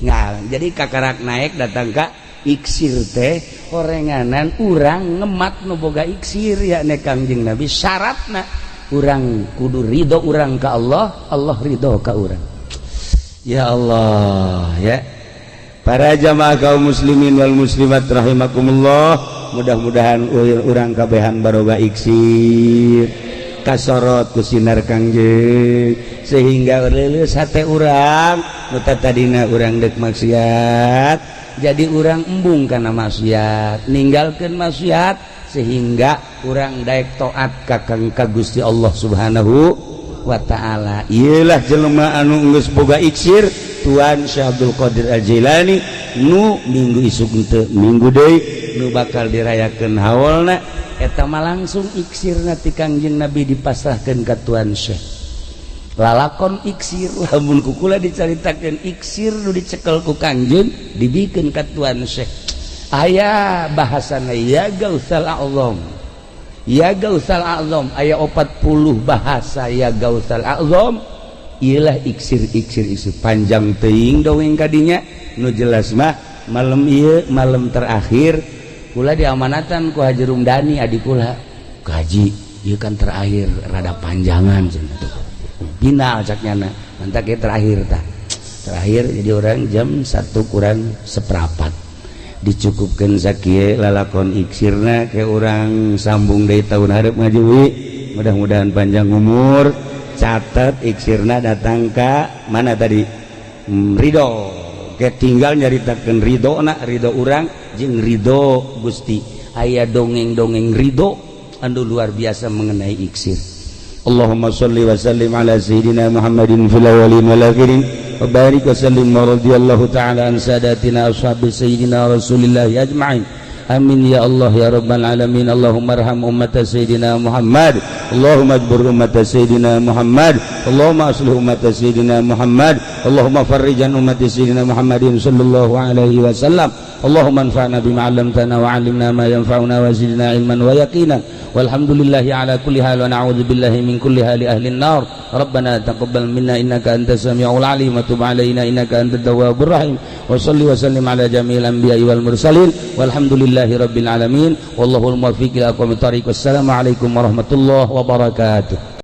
Speaker 1: Nah, jadi kakarak naik datang ka iksir teh, orenganan urang ngemat nu boga iksir ya ne Kangjeng Nabi. Syaratna urang kudu ridho urang ka Allah, Allah ridho ka urang. Ya Allah ya. Para jamaah kaum muslimin wal muslimat rahimakumullah, mudah-mudahan urang kabehan baroga iksir, kasorot ku sinar Kangjeng, sehingga leuleus hate urang. Nu tadina urang dek maksiat, jadi urang embung karena maksiat, ninggalkan maksiat, sehingga urang daek taat ka Kang ka Gusti Allah Subhanahu wa taala. Iyalah jelema anu geus boga iksir, Tuan Syekh Abdul Qadir Al-Jailani, nu minggu isuk teu minggu deui nu bakal dirayakeun haulna. Eta mah langsung iksirna ti Kangjeng Nabi dipasrahkeun ka Tuan Syekh. Lalakon iksir, lamun ku kula dicaritakeun iksir nu dicekel ku Kangjeng dibikeun ka Tuan Syekh, aya bahasana ya Gausal A'zam, ya Gausal A'zam, aya 40 bahasa ya Gausal A'zam. Iyalah iksir iksir iksir, panjang teuing dongeng kadinya. Nu jelas mah malam ieu malam terakhir kula diamanatan ku Haji Rumdani, adik kula, gaji ieu kan terakhir, rada panjangan cenah tuh. Final cak nyana, mantak ieu terakhir tah, terakhir. Jadi orang jam 1 kurang seperempat dicukupkan sakieu lalakon iksirna ke orang, sambung dari tahun hareup ngaji. Mudah-mudahan panjang umur. Catat, iksirna datang ka mana tadi? Ridho ke, tinggal nyaritakeun ridho na, ridho urang jeung ridho Gusti. Aya dongeng-dongeng ridho anu luar biasa mengenai iksir. Allahumma salli wa sallim ala sayyidina Muhammadin fil awwalin wal akhirin wa barik wa sallim wa radhiyallahu ta'ala an sadatina ashabi sayyidina Rasulillah ajma'in. Amin ya Allah ya rabbal alamin. Allahumma arham ummat sayyidina Muhammad. Allahumma ajbur ummat sayyidina Muhammad. Allahumma aslih ummat sayyidina Muhammad. Allahumma farrijan ummat sayyidina Muhammadin sallallahu alaihi wasallam. Allahumma anfa'na bima 'allamtana wa 'allimna ma yanfa'una wa zidna ilman wa yaqinan. Walhamdulillahi ala kulli hal wa na'udzu billahi min kulli hali ahli an-nar. Rabbana taqabbal minna innaka antas samiul alim wa tub alaina innaka antat tawwabur rahim. Wa salli wa sallim ala jami'il anbiya'i wal mursalin. Walhamdulillahi rabbil alamin. Wallahul muwaffiq ila aqwamit thariq. Wassalamu alaikum warahmatullahi wabarakatuh.